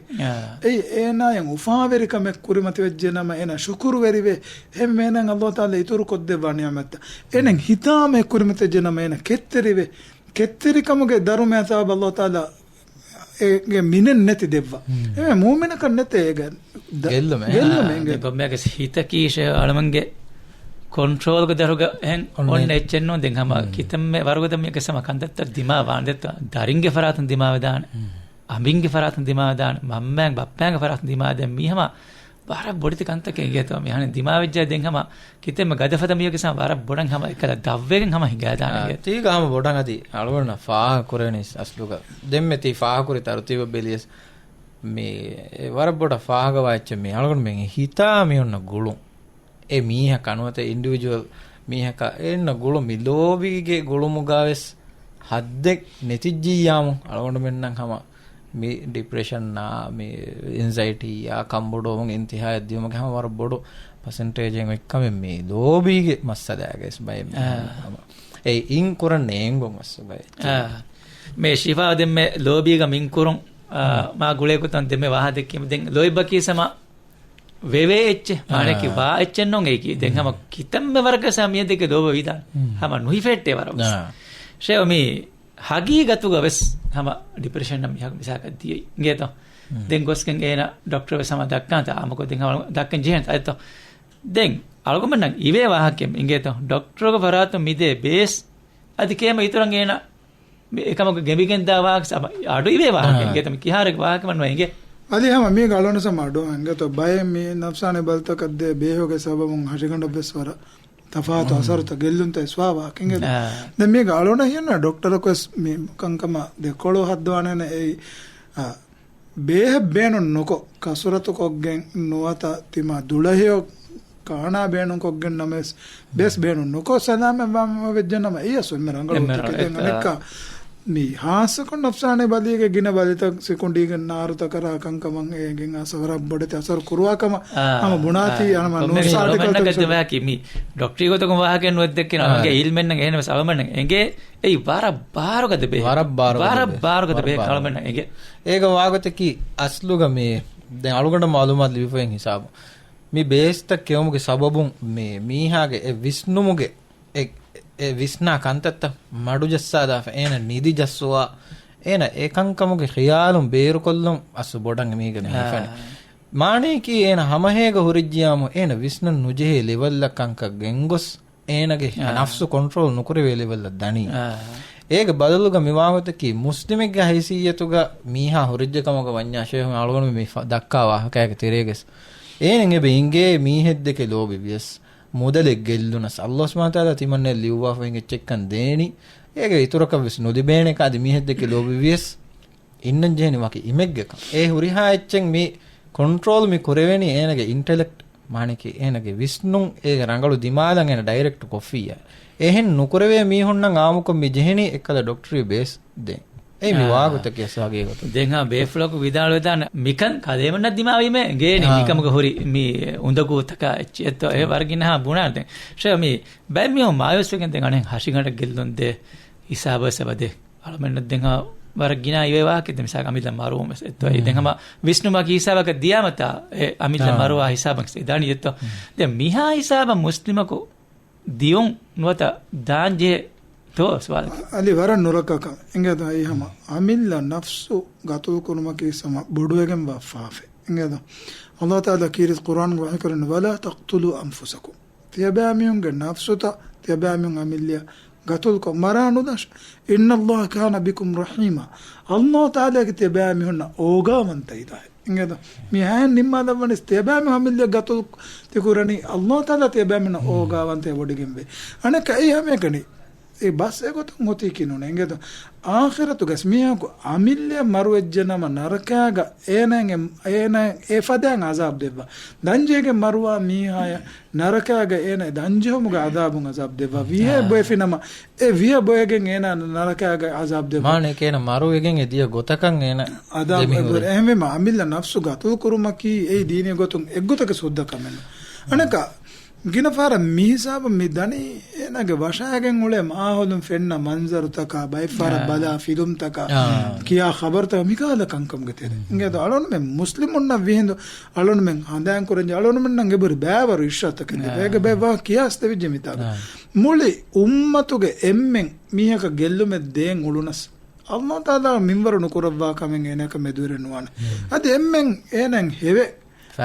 އެއީ އޭނާއަށް އުފާވެރި ކަމެއް ކުރިމަތިވެއްޖެ ނަމަ އޭނަ ޝުކުރުވެރިވޭ. އެހެން އޭނަ ﷲ ތަޢާލާ އިތުރު ކޮށްދެއްވާ ނިޢުމަތްތައް. އޭނަ ހިތާމައެއް ކުރިމަތިވެއްޖެ ނަމަ އޭނަ ކެތްތެރިވޭ. ކެތްތެރިކަމުގެ ދަރުމަ އަތާ ﷲ ތަޢާލާ އޭގެ މިނެއް ނެތި ދެއްވާ. އެ މޫމިނަކަށް ނެތޭ އޭގެ ދ-، ގެއްލުމެއް. ގެއްލުމެއް އާ، އިނގޭ. ދެން ކޮންމެއަކަސް ހިތަކީ ޝޭ އަޅަމަންގެ ކޮންޓްރޯލްގެ ދަށުގަ އެހެން އޮންނަ އޮންނަ އެއްޗެއް ނޫން. ދެން ހަމަ ކިތަންމެ ވަރުގަދަ މިއަކަސް ހަމަ ކަންތައްތައް ދިމާވާނެ ދެއްތޯ. ދަރިންގެ ފަރާތުން ދިމާވެދާނެ. އަނބިންގެ ފަރާތުން ދިމާވެދާނެ. މަންމައިން ބައްޕައިންގެ ފަރާތުން ދިމާވެދާނެ. މީ ހަމަ ވަރަށް ބޮޑެތި ކަންތަކެއް އިނގޭތޯ. މި ހަނި ދިމާވެއްޖާ ދެން ހަމަ ކިތަންމެ ގަދަފަދަ މީހަކަސް ހަމަ ވަރަށް ބޮޑަށް ހަމަ އެކަލަ ދަށްވެގެން ހަމަ ހިނގާދާނެ އާ، އިނގޭތޯ. ތީގަ ހަމަ ބޮޑަށް އަދި އަޅުގަނޑަށް ފާހަގަ ކުރެވެނީ އަސްލުގަ. ދެންމެ ތީ ފާހަގަ ކުރި ތަރުތީބަށް ބެލިޔަސް މީ ވަރަށް ބޮޑަށް ފާހަގަވާ އެއްޗެއް މީ އަޅުގަނޑުމެން ހިތާ މި އޮންނަ ގުޅުން. އެ މީހަކަށް ނުވަތަ އިންޑިވިޖުއަލް މީހަކަށް އެ އޮންނަ ގުޅުން މި ލޯބީގެ ގުޅުމުގަ ވެސް ހައްދެއް ނެތިއްޖިއްޔާމު އަޅުގަނޑުމެންނަށް ހަމަ މި ޑިޕްރެޝަންއާ، މި އެންޒައިޓީއާ، ކަންބޮޑުވުމުގެ އިންތިހާއަށް ދިޔުމުގެ ހަމަ ވަރަށް ބޮޑު ޕަސެންޓޭޖެއް އޮތްކަމެއް މި ލޯބީގެ މައްސަލާގައި ވެސް ބައެއް އާ. މީހުން ހަމަ އެ އިން ކުރަން ނޭނގުން ވެސް ބައެއް. އާ. މޭ ޝިފާ ދެންމެ ލޯބީގަ މިން ކުރުން، އާ، މާ ގުޅޭ ގޮތަށް ދެންމެ ވާހަ ދެއްކީމަ ދެން ލޯތްބަކީ ސަމަ ވެވޭ އެއްޗެއް. މާނައަކީ ވާ އެއްޗެއް ނޫން އެއީކީ. ދެން ހަމަ ކިތަންމެ ވަރަކަށް ސަމިޔަދެކެ ލޯބަވިދާނެ. ހަމަ ނުހިފެހެއްޓޭ ވަރަށް ވެސް. ޝޭ މީ ހަގީގަތުގަ ވެސް ހަމަ ޑިޕްރެޝަން މިހާ މިސާކަށް ދިޔައީ. އިނގޭތޯ؟ ދެން ގޮސްގެން އޭނަ ޑޮކްޓަރ ވެސް ހަމަ ދައްކާންތަ އާމަކޮށް ދެން ހަމަ ދައްކަން ޖެހޭންތަ އެއްތޯ؟ ދެން އަޅުގަނޑަށް އިވޭ ވާހަކައެއް އިނގޭތޯ؟ ޑޮކްޓަރުގެ ފަރާތުން މިދޭ ބޭސް އަދި ކޭމަ އިތުރަށް އޭނަ މި އެކަމަކު ގެނބިގެންދާ ވާހަކަ ސަމަ އަޑު އިވޭ ވާހަކަ އާ. އިނގޭތަ މި ކިހާރެ ވާހަކަ ވަންނަ އިނގޭ. އަދި ހަމަ މީގަ އަޅުގަނޑު ސަމަ އަޑު އިނގޭތޯ ބައެއް މި ނަފްސާނީ ބަލިތަކަށް ދޭ ބޭހުގެ ސަބަބުން ހަށިގަނޑަށް ވެސް ވަރަށް ތަފާތު އަސަރުތައް ގެއްލުންތައް އިސްވާ ވާހަކަ އިނގޭތޯ. އާ. ދެން މީގަ އަޅުގަނޑަށް ހިޔަންނަ ޑޮކްޓަރަކު ވެސް މި ކަންކަމަށް ދެކޮޅު ހައްދަވާނެ އެއީ، އާ، ބޭހެއް ބޭނުން ނުކޮށް، ކަސުރަތު ކޮށްގެން ނުވަތަ ތިމާ ދުޅަހެޔޮ ކާނާ ބޭނުން ކޮށްގެން ނަމަވެސް، ބޭސް ބޭނުން ނުކޮށް ސަލާމަތް ވާ ވެއްޖެ ނަމަ، އެއީ އަސްލު އެންމެ ރަނގަޅު އެންމެ ގޮތަކީ. ރަނގަޅު ދެން އެއް އަނެއްކާ، މި ހާއްސަކޮށް ނަފްސާނީ ބަލީގެ ގިނަ ބަލިތައް ސިކުނޑީގެ ނާރުތަކަށް ކަންކަމަށް އޭގެން އަސަރު ވަރަށް ބޮޑެތި އަސަރު ކުރުވާ ކަމަށް އާ، ހަމަ ބުނާތީ އާ. އަނަމަ ކޮންމެ ނޫސް އާޓިކަލް އަޅުގަނޑަކަށް ދެ ވާހަކަ މި ޑޮކްޓަރީ ގޮތަކުން ވާހަކަ ނުވެއްދެއްކިން އާ. އަނގެ އިލްމެންނަށް އެހެން ވެސް އަޅުމެންނަށް އެނގޭ އެއީ ވަރަށް ބާރުގަދަ ބޭ. ވަރަށް ބާރުގަދަ ވަރަށް ބޭ. ބާރުގަދަ ވަރަށް ބޭ ބާރު. އަޅުމެންނަށް އެނގޭ. އޭގަ ވާގޮތަކީ އަސްލުގަ މި ދެން އަޅުގަނޑަށް މައުލޫމާތު ލިބިފައި ހިސާބު. މި ބޭސްތައް ކެއުމުގެ ސަބަބުން މި މީހާގެ އެ ވިސްނުމުގެ އެ، އެ ވިސްނާ ކަންތައްތައް މަޑުޖައްސާލާފަ، އޭނަ ނިދި ޖައްސުވާ، އޭނަ އެކަންކަމުގެ ޚިޔާލުން ބޭރުކޮށްލުން އަސްލު ބޮޑަށް މީގަ އާ. ހިފަނީ. މާނައަކީ އޭނަ ހަމަހޭގަ ހުރިއްޖިޔާމު އޭނަ ވިސްނަން ނުޖެހޭ ލެވެލްއަށް ކަންކަން ގެންގޮސް، އޭނަގެ އާ. ނަފްސު ކޮންޓްރޯލް ނުކުރެވޭ ލެވެލްއަށް ދަނީ. އާ. އޭގެ ބަދަލުގަ މި ވާގޮތަކީ މުސްލިމެއްގެ ހައިސިއްޔަތުގަ މީހާ ހުރިއްޖެ ކަމުގަ ވަންޏާ ޝޭހު އަޅުގަނޑު މި ފަ-، ދައްކާ ވާހަކައިގެ ތެރޭގަސް އޭނަ އެބަ އިނގޭ މީހެއްދެކެ ލޯބިވިޔަސް، މުދަލެއް ގެއްލުނަސް، ﷲ ސުބްޙާނަހޫ ވަތަޢާލާ ތިމަންނައަށް ލިޔުއްވާފައި އެއްޗެއްކަން ދޭނީ. އޭގެ އިތުރަކަށް ވެސް ނުލިބޭނެ ކަ-، އަދި މީހެއްދެކެ ލޯބިވިޔަސް، އިންނަން ޖެހެނީ ވަކި އިމެއްގެކަން. އެ ހުރިހާ އެއްޗެއް މި ކޮންޓްރޯލް މި ކުރެވެނީ އޭނަގެ އިންޓެލެކްޓް، މާނައަކީ އޭނަގެ ވިސްނުން، އޭގެ ރަނގަޅު ދިމާލަށް އޭނަ ޑައިރެކްޓް ކޮށްފިއްޔާ. އެހެން ނުކުރެވޭ މީހުންނަށް އާއްމުކޮށް މި ޖެހެނީ އެއްކަލަ ޑޮކްޓަރީ ބޭސް ދޭން. އެއީ މި އާ. ވާގޮތަކީ އަސްލު ހަގީގަތު. ދެން ހާ ބޭފުޅަކު ވިދާޅުވެދާނެ މިކަން ކަލޭމެންނަށް ދިމާވީމޭ އެނގޭނީ. އާ. މިކަމުގަ ހުރި މި އުނދަގޫތަކާ އެއްޗެއްތޯ އެ އާ. ވަރަށް ގިނަހާ ބުނާނެ ދެން. ޝޭ މި ބައެއް މީހުން މާޔޫސްވެގެން ދެން އަނެއް ހަށިގަނޑަށް ގެއްލުން ދޭ ހިސާބަށް ސަބަދޭ. އަޅަމެންނަށް ދެން ހާ ވަރަށް ގިނަ އިވޭ ވާހަކަ ދެ މިސާލަކަށް އަމިއްލަ މަރުވުން ވެސް އެއްތޯ. އެ ދެން ހަމަ ވިސްނުމަކީ ހިސާބަކަށް ދިޔާމަތާ އެ އަމިއްލަ އާ. މަރުވާ ހިސާބަކަށް ދާނީ އެއްތޯ. ދެން މިހާ ހިސާބަށް މުސްލިމަކު ދިޔުން ނުވަތަ ދާން ޖެހޭ ތޯ ސުވާލަކީ. އަލި ވަރަށް ނުރައްކަކަން. އިނގޭތޯ އެއީ ހަމަ އަމިއްލަ ނަފްސު ގަތުލު ކުރުމަކީ ސަމަ ބޮޑުވެގެންވާ ފާފައެއް. އިނގޭތޯ. ﷲ ތަޢާލާ ކީރިތި ޤުރްއާންގަ ވަޙީކުރަނީ، "ولا تقتلوا أنفسكم." ތިޔަބައިމީހުންގެ ނަފްސުތައް ތިޔަބައިމީހުން އަމިއްލަޔަށް ގަތުލުކޮށް މަރާ ނުދާށޭ. "إن الله كان بكم رحيما." ﷲ ތަޢާލާގެ ތިޔަބައިމީހުންނަށް އޯގާވަންތައް އިލާހެއް. އިނގޭތޯ. މި އާޔަތް ނިންމާލައްވަނީ ތިޔަބައިމީހުން އަމިއްލަޔަށް ގަތުލު ތިކުރަނީ ﷲ ތަޢާލާ ތިޔަބައިމީހުންނަށް އޯގާވަންތައް ވޮޑިގެންވޭ. އަނެއްކާ އެއީ ހަމައެކަނި އެ ބަސް އެގޮތުން އޮތީކީ ނޫނޭ. އިނގޭތޯ. އާޚިރަތުގަސް މީހަކު އަމިއްލަޔަށް މަރުވެއްޖެ ނަމަ ނަރަކާގަ އޭނައަށް އެ، އޭނައަށް އެ ފަދައިން އަޒާބް ދެއްވާ. ދަންޖެހިގެން މަރުވާ މީހާޔަށް ނަރަކާގަ އޭނަ ދަންޖެހުމުގެ އަޒާބުން އަޒާބް ދެއްވާ. ވިހޭ އާ. ބޮއެފިނަމަ، އެ ވިހަ ބޮއެގެން އޭނަ ނަރަކާގަ އަޒާބް ދެއްވާ. މާނައަކީ އޭނަ މަރުވެގެން އެ ދިޔަ ގޮތަކަށް އޭނަ އަޒާބް ދެމިހުރޭ. އެބުރޭ. އެހެންވީމަ އަމިއްލަ ނަފްސު ގަތުލު ކުރުމަކީ އެއީ ދީނީ ގޮތުން އެއްގޮތަކަށް ސުއްދަ ކަމެއް ނޫން. އަނެއްކާ، ގިނަ ފަހަރަށް މި ހިސާބަށް މި ދަނީ އޭނާގެ ވަށާގެން އުޅޭ މާހައުލުން ފެންނަ މަންޒަރުތަކާ، ބައެއްފަހަރަށް އާ. ބަލާ ފިލުމްތަކާ، އާ. ކިޔާ ޚަބަރުތަކާ މިކަހަލަ ކަންކަމުގެ ތެރޭ. އިނގޭތޯ އަޅުންމެން މުސްލިމުންނަށް ވިހިނދު އަޅުންމެން ހަނދާން ކުރަންޖެ އަޅުންމެންނަށް އެބުރި ބައިވަރު އިޝްރާތަކެއް ދެ. އާ. އޭގެ ބައެއް ވާހަކަ ކިޔާސް ދެވިއްޖެ މިތާގަ. އާ. މުޅި އުއްމަތުގެ އެންމެން މީހަކަށް ގެއްލުމެއް ދޭން އުޅުނަސް. އަﷲ ތަޢާލާ މިންވަރު ނުކުރައްވާ ކަމެއް އޭނައަކަށް މެދުވެރި ނުވާނެ. އަދި އެންމެން އޭނައަށް ހެވެ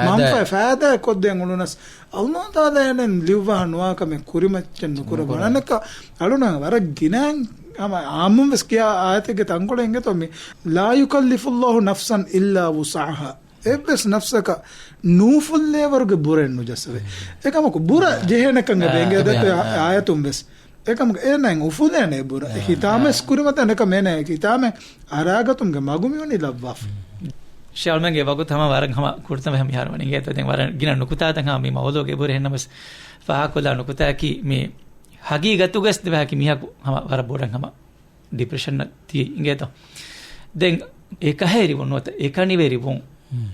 މަންފާ ފައިދާއެއް ކޮށްދޭން އުޅުނަސް، އަﷲ ތަޢާލާ އޭނައަށް ލިޔުއްވާ ނުވާ ކަމެއް ކުރިމައްޗެއް ނުކުރައްވާނެ. އަނެއްކާ އަޅުނަށް ވަރަށް ގިނައިން ހަމަ އާއްމުން ވެސް ކިޔާ އާޔަތެއްގެ ތަންކޮޅެއް އިނގޭތޯ މި، "لا يكلف الله نفسا إلا وسعها." އެއްވެސް ނަފްސަކަށް ނޫފުއްލޭވަރުގެ ބުރައެއް ނުޖައްސަވޭ. އެކަމަކު ބުރަ ޖެހޭނެކަން އެބަ އެނގޭ ދެއްތޯ އާޔަތުން ވެސް. އެކަމަކު އޭނައިން އުފުލޭނެ ބުރަ. ހިތާމަވެސް ކުރިމަތި އަނެކަ މޭނެ ހިތާމެ އަރާގަތުމުގެ މަގު މިވަނީ ލައްވާފަ. ޝާލްމެންގެ ވަގުތު ހަމަ ވަރަށް ހަމަ ކުޑަތަން މިހާރު ވަނީ. އިނގޭތޯ ދެން ވަރަށް ގިނަ ނުކުތާތައް ހަމަ މި މައުޟޫގެ ބުރެ ހެންނަމަސް ފާހަކޮލާ ނުކުތާއަކީ މި ހަގީގަތުގަސް ދެބަހަކި މީހަކު ހަމަ ވަރަށް ބޮޑަށް ހަމަ ޑިޕްރެޝަން ތި އިނގޭތޯ. ދެން އެކަހެރިވުން ނުވަތަ އެކަނިވެރިވުން.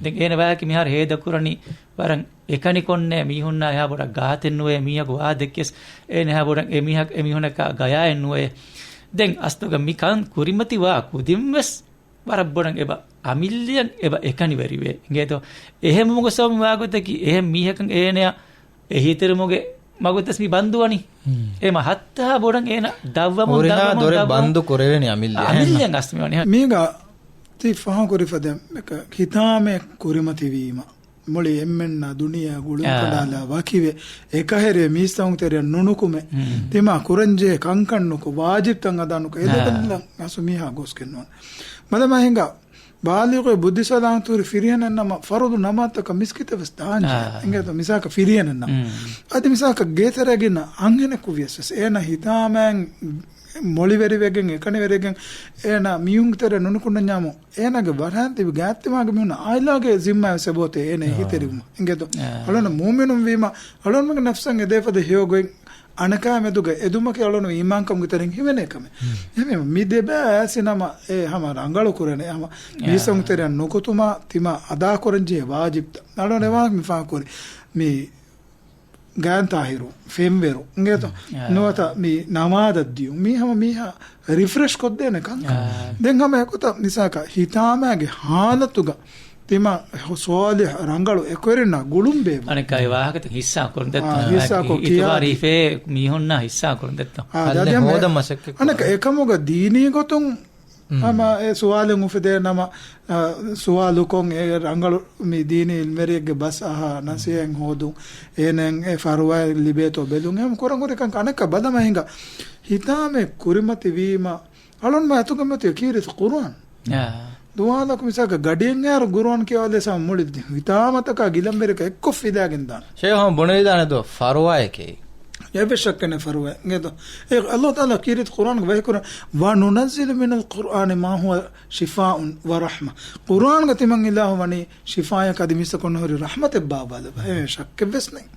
ދެން އޭނަ ވާހަކަ މިހާރު ހޭދަކުރަނީ ވަރަށް އެކަނިކޮށްނޭ މީހުންނާ އެހާ ބޮޑަށް ގާތެއް ނުވޭ، މީހަކު ވާ ދެއްކިޔަސް އޭނަ އެހާ ބޮޑަށް އެ މީހަކު އެ މީހުންނަކާ ގަޔާއެއް ނުވޭ. ދެން އަސްލުގަ މި ކަން ކުރިމަތިވާ ކުދިންވެސް ވަރަށް ބޮޑަށް އެބަ އަމިއްލަޔަށް އެބަ އެކަނިވެރިވޭ. އިނގޭތޯ؟ އެހެންވުމުގެ ސަބަބުން ވާގޮތަކީ އެހެން މީހަކަށް އޭނަޔަށް އެހީތެރިވުމުގެ މަގުތަސް މި ބަންދުވަނީ. އެމަ ހައްތަހާ ބޮޑަށް އޭނަ ދަށްވަމުން ހުރިހާ ދަށްވަމުން ދޮރެއް ދަށްވަމުން ބަންދު ކުރެވެނީ އަމިއްލަ. އަމިއްލައިން އަސް މިވަނީ. މީގަ ތި ފާހަގަކުރި ފަދަ ހިތާމެއް ކުރިމަތިވީމަ، މުޅި އެންމެންނާ ދުނިޔެއާ ގުޅުން ކަނޑާލާ ވަކިވެ، އެކަހެރި މީސްތަކުން ތެރެއަށް ނުނުކުމެ، ތިމާ ކުރަންޖެހޭ ކަންކަން ނުކޮށް، ވާޖިބްތައް އަދާ ނުކޮށް، އެ ދެކަލަ އަސު މީހާ ގޯސްގެން ނުވަން. މަދަމާ ހިނގާ ބާލިޣު ބުއްދި ސަލާމަތު ހުރި ފިރިހެނެއް ނަމަ، ފަރުޟު ނަމާދުތަކަށް މިސްކިތަށް ވެސް ދާންޖެހޭ. އިނގޭތޯ މިސާކަށް ފިރިހެނެއް ނަމަ. އަދި މިސާކަށް ގޭތެރޭގަ އިންނަ އަންހެނަކު ވިޔަސް ވެސް، އޭނަ ހިތާމައިން މޮޅިވެރިވެގެން، އެކަނިވެރިވެގެން، އޭނަ މީހުންގެ ތެރެއަށް ނުނުކުންނަންޏާމު، އޭނާގެ ވަރަހަން ތިބި ގާތްތިމާގެ މީހުން އާއިލާގެ ޒިންމާ ވެސް އެބައޮތޭ އޭނަ އެހީތެރިވުމަށް. އިނގޭތޯ؟ އަޅުން މޫމިނުން ވީމަ، އަޅުންމެންގެ ނަފްސަށް އެދޭފަދަ ހެޔޮ ގޮތް އަނެކާ މެދުގަ އެދުމަކީ އަޅުން އީމާންކަމުގެ ތެރެއިން ހިމެނޭ ކަމެއް. އެހެންވީމަ މި ދެބައި އައިސި ނަމަ އެ ހަމަ ރަނގަޅު ކުރޭނެ. ހަމަ މީސްތަކުން ތެރެއަށް ނުކުތުމާ ތިމާ އަދާކުރަންޖެހޭ ވާޖިބްތައް. އަޅުން އެވާހަކަ މި ފާހަގަކުރި. މި ގާތްތާހިރު، ފެންވެރު، އިނގޭތޯ؟ ނުވަތަ މި ނަމާދަށް ދިޔުން. މީ ހަމަ މީހާ ރިފްރެޝް ކޮށްދޭނެ ކަންކަން. ދެން ހަމަ އެގޮތަށް މިސާކަށް ހިތާމައިގެ ހާލަތުގަ ތިމާ ސޯލިހް ރަނގަޅު އެކުވެރިންނާ ގުޅުން ބޭއްވުން. އަނެއްކާ އެ ވާހަކަތައް ހިއްސާ ކުރުން ދެއްތޯ؟ އާ، ހިއްސާ ކޮށް އިތުބާރީ ކިޔާ ހިފޭ މީހުންނާ ހިއްސާ ކުރުން ދެއްތޯ؟ އާ، އަދި އަދި ހަމަ ހޯދަން މަސައްކަތް އަނެއްކާ ކުރުން. އެކަމުގަ ދީނީ ގޮތުން ހަމަ އެ ސުވާލެއް އުފެދޭ ނަމަ، އަ، ސުވާލުކޮށް އެ ރަނގަޅު މި ދީނީ އިލްމެރިއެއްގެ ބަސް އަހާ، ނަސޭހަތް ހޯދުން، އޭނައަށް އެ ފަރުވާއެއް ލިބޭތޯ ބެލުން، އެހެން ކުރަން ހުރި ކަންކަން އަނެއްކާ ބަލަމަ ހިނގާ. ހިތާމެއް ކުރިމަތި ވީމަ، އަޅުންމެ އަތުގެ މަތި ކީރިތި ޤުރުއާން. ދުވާލަކު މިސާކަށް ގަޑިއެއް އައިރު ޤުރުއާން ކިޔާލެ ސާ މުޅި ހިތާމަތަކާ ގިލަންވެރިކަ އެއްކޮށް ފިލާގެން ދާނެ. ޝޭހު ހަމަ ބުނެވިދާނެ ދޯ ފަރުވާއެކޭ. އެއްވެސް ޝައްކެއް ނެތް ފަރުވާ. އިނގޭތޯ؟ އެ ﷲ ތަޢާލާ ކީރިތި ޤުރުއާންގެ ވަޙީކުރަން، "وننزل من القرآن ما هو شفاء ورحمة." ޤުރުއާންގަ ތިމަން އިލާހު ވަނީ ޝިފާޔަކަށް އަދި މީސްތަކުން ހުރި ރަޙްމަތެއް ބާއްވާލައްވާ. އެ ޝައްކެއްވެސް ނެތް.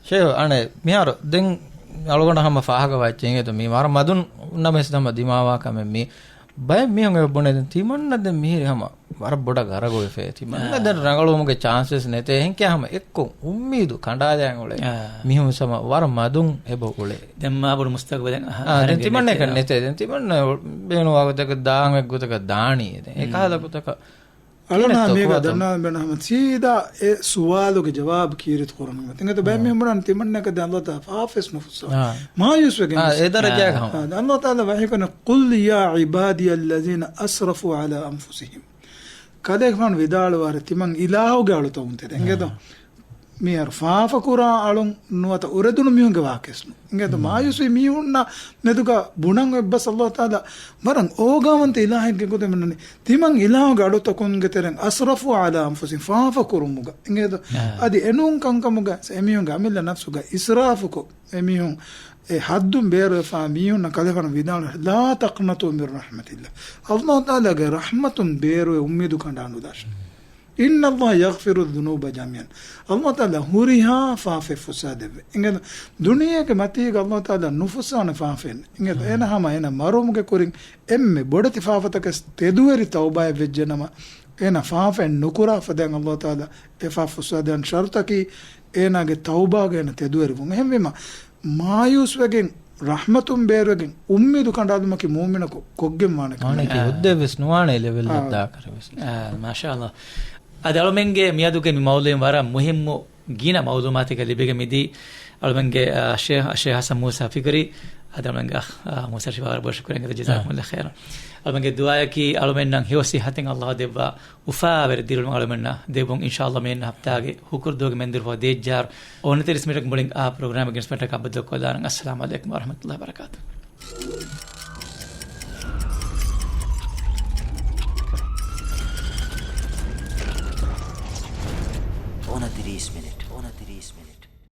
ޝޭހު އަނެއް މިހާރު ދެން އަޅުގަނޑަށް ހަމަ ފާހަގަވާ އެއްޗެއް އިނގޭތޯ މީ ވަރަށް މަދުން ނަމަވެސް ހަމަ ދިމާވާ ކަމެއް މީ. ބައެއް މީހުން އެބަ ބުނޭ ދެން ތިމަންނަ ދެން މިހިރީ ހަމަ ވަރަށް ބޮޑަށް ގަރަގުވެފޭ. ތިމަންނަ ދެން ރަނގަޅުވުމުގެ ޗާންސެސް ނެތޭ. އެހެންކިޔާ ހަމަ އެއްކޮށް އުއްމީދު ކަނޑާލާން އުޅޭ. މީހުން ހަމަ ވަރަށް މަދުން އެބަ އުޅޭ. ދެން މާބޮޑު މުސްތަގުބަލެއް އާ، ދެން ތިމަންނައަކަށް ނެތޭ. ދެން ތިމަންނަ ބޭނުންވާ ގޮތަކަށް ދާން އެއްގޮތަކަށް ދާނީ. ދެން އެކަހަލަ ގޮތަކަށް އަޅުނާ މީގަ ދަންނާ ބެނ ހަމަ ސީދާ އެ ސުވާލުގެ ޖަވާބު ކީރިތި ޤުރުއާންގެ މަތިން. އެނގޭތޯ ބައެއް މީހުން ބުނާނެ ތިމަންނައަކަށް ދެން ﷲ ތަޢާލާ ފާފަވެސް ނުފުއްސަވާ. މާޔޫސްވެގެން ވެސް. އާ، ދެން ﷲ ތަޢާލާ ވަޙީކުރަނީ، "قل يا عبادي الذين أسرفوا على أنفسهم." ކަލޭގެފާނު ވިދާޅުވާރޭ ތިމަން އިލާހުގެ އަޅުތަކުން ތެރޭ. އިނގޭތޯ؟ މިހާރު ފާފަކުރާ އަޅުން ނުވަތަ އުރެދުނު މީހުންގެ ވާހަކަވެސް ނޫން. އިނގޭތޯ؟ މާޔޫސްވި މީހުންނާ މެދުގަ ބުނަން އޮތް ބަސް ﷲ ތަޢާލާ ވަރަށް އޯގާވަންތަ އިލާހެއްގެ ގޮތެއް މިނަނީ. ތިމަން އިލާހުގެ އަޑުތަކުންގެ ތެރެއިން أسرفوا على أنفسهم، ފާފަ ކުރުމުގަ. އިނގޭތޯ؟ އަދި އެނޫން ކަންކަމުގަ އެމީހުންގެ އަމިއްލަ ނަފްސުގަ އިސްރާފުކޮށް، އެމީހުން އެ ހައްދުން ބޭރުވެފާ މީހުންނަށް ކަލޭގެފާނު ވިދާޅުވި، "لا تقنطوا من رحمة الله." ﷲ ތަޢާލާގެ ރަޙްމަތުން ބޭރުވެ އުއްމީދު ކަނޑާނުދާށޭ. "إن الله يغفر الذنوب جميعا." ﷲ ތަޢާލާ ހުރިހާ ފާފައެއް ފުއްސާދެއްވޭ. އިނގޭތޯ؟ ދުނިޔޭގެ މަތީގަ ﷲ ތަޢާލާ ނުފުއްސާނެ ފާފައެއް ނެތް. އިނގޭތޯ؟ އޭނަ ހަމަ އޭނަ މަރުވުމުގެ ކުރިން އެންމެ ބޮޑެތި ފާފަތަކަށް ތެދުވެރި ތައުބާއެއް ވެއްޖެނަމަ، އޭނަ ފާފައެއް ނުކުރާ ފަދައިން ﷲ ތަޢާލާ އެ ފާފަ ފުއްސާދޭން. ޝަރުޠަކީ އޭނާގެ ތައުބާގަ އޭނަ ތެދުވެރިވުން. އެހެންވީމަ، މާޔޫސްވެގެން، ރަޙްމަތުން ބޭރުވެގެން، އުއްމީދު ކަނޑާލުމަކީ މޫމިނަކު ކޮށްގެން ވާނެ ކަމެއް. އާނެކި ހުއްދައެއްވެސް ނުވާނެ އެ ލެވެލް އަށް ދާކަށްވެސް. އާ، މާޝާﷲ. އަދި އަޅުމެންގެ މިއަދުގެ މި މައުޟޫޢު ވަރަށް މުހިއްމު ގިނަ މައުލޫމާތެއް ލިބިގެން މިދީ އަޅުމެންގެ، އާ، ޝޭޚް، ޝޭޚް ޙަސަން މޫސާ ފިކުރީ. އަދި އަޅުމެންގެ އަޚް، އާ، މޫސާ ޝިފާވަރު ބޮޑަށް ޝުކުރިއްޔާ ޖަޒާކުމުﷲ ޚައިރަން. އަޅުމެންގެ ދުޢާއަކީ އަޅުމެންނަށް ހެޔޮ ޞިއްޙަތެއް ﷲ ދެއްވާ، އުފާވެރި ދިރިއުޅުމެއް އަޅުމެންނަށް ދެއްވުން. އިންޝާﷲ މިއަންނަ ހަފްތާގެ ހުކުރު ދުވަހުގެ މެންދުރުފަހު ދޭއްޖާރު އޮނަތިރީސް މިނެޓް މުޅިން އާ ޕްރޮގްރާމެއް ގެނެސްދިނުމަށްޓަކާ ބައްދަލުކޮށްލާނަން. އައްސަލާމު ޢަލައިކުމް ވަރަޙްމަތުﷲ ވަބަރަކާތުހު. އޮނަތިރީސް މިނެޓް، އޮނަތިރީސް މިނެޓް.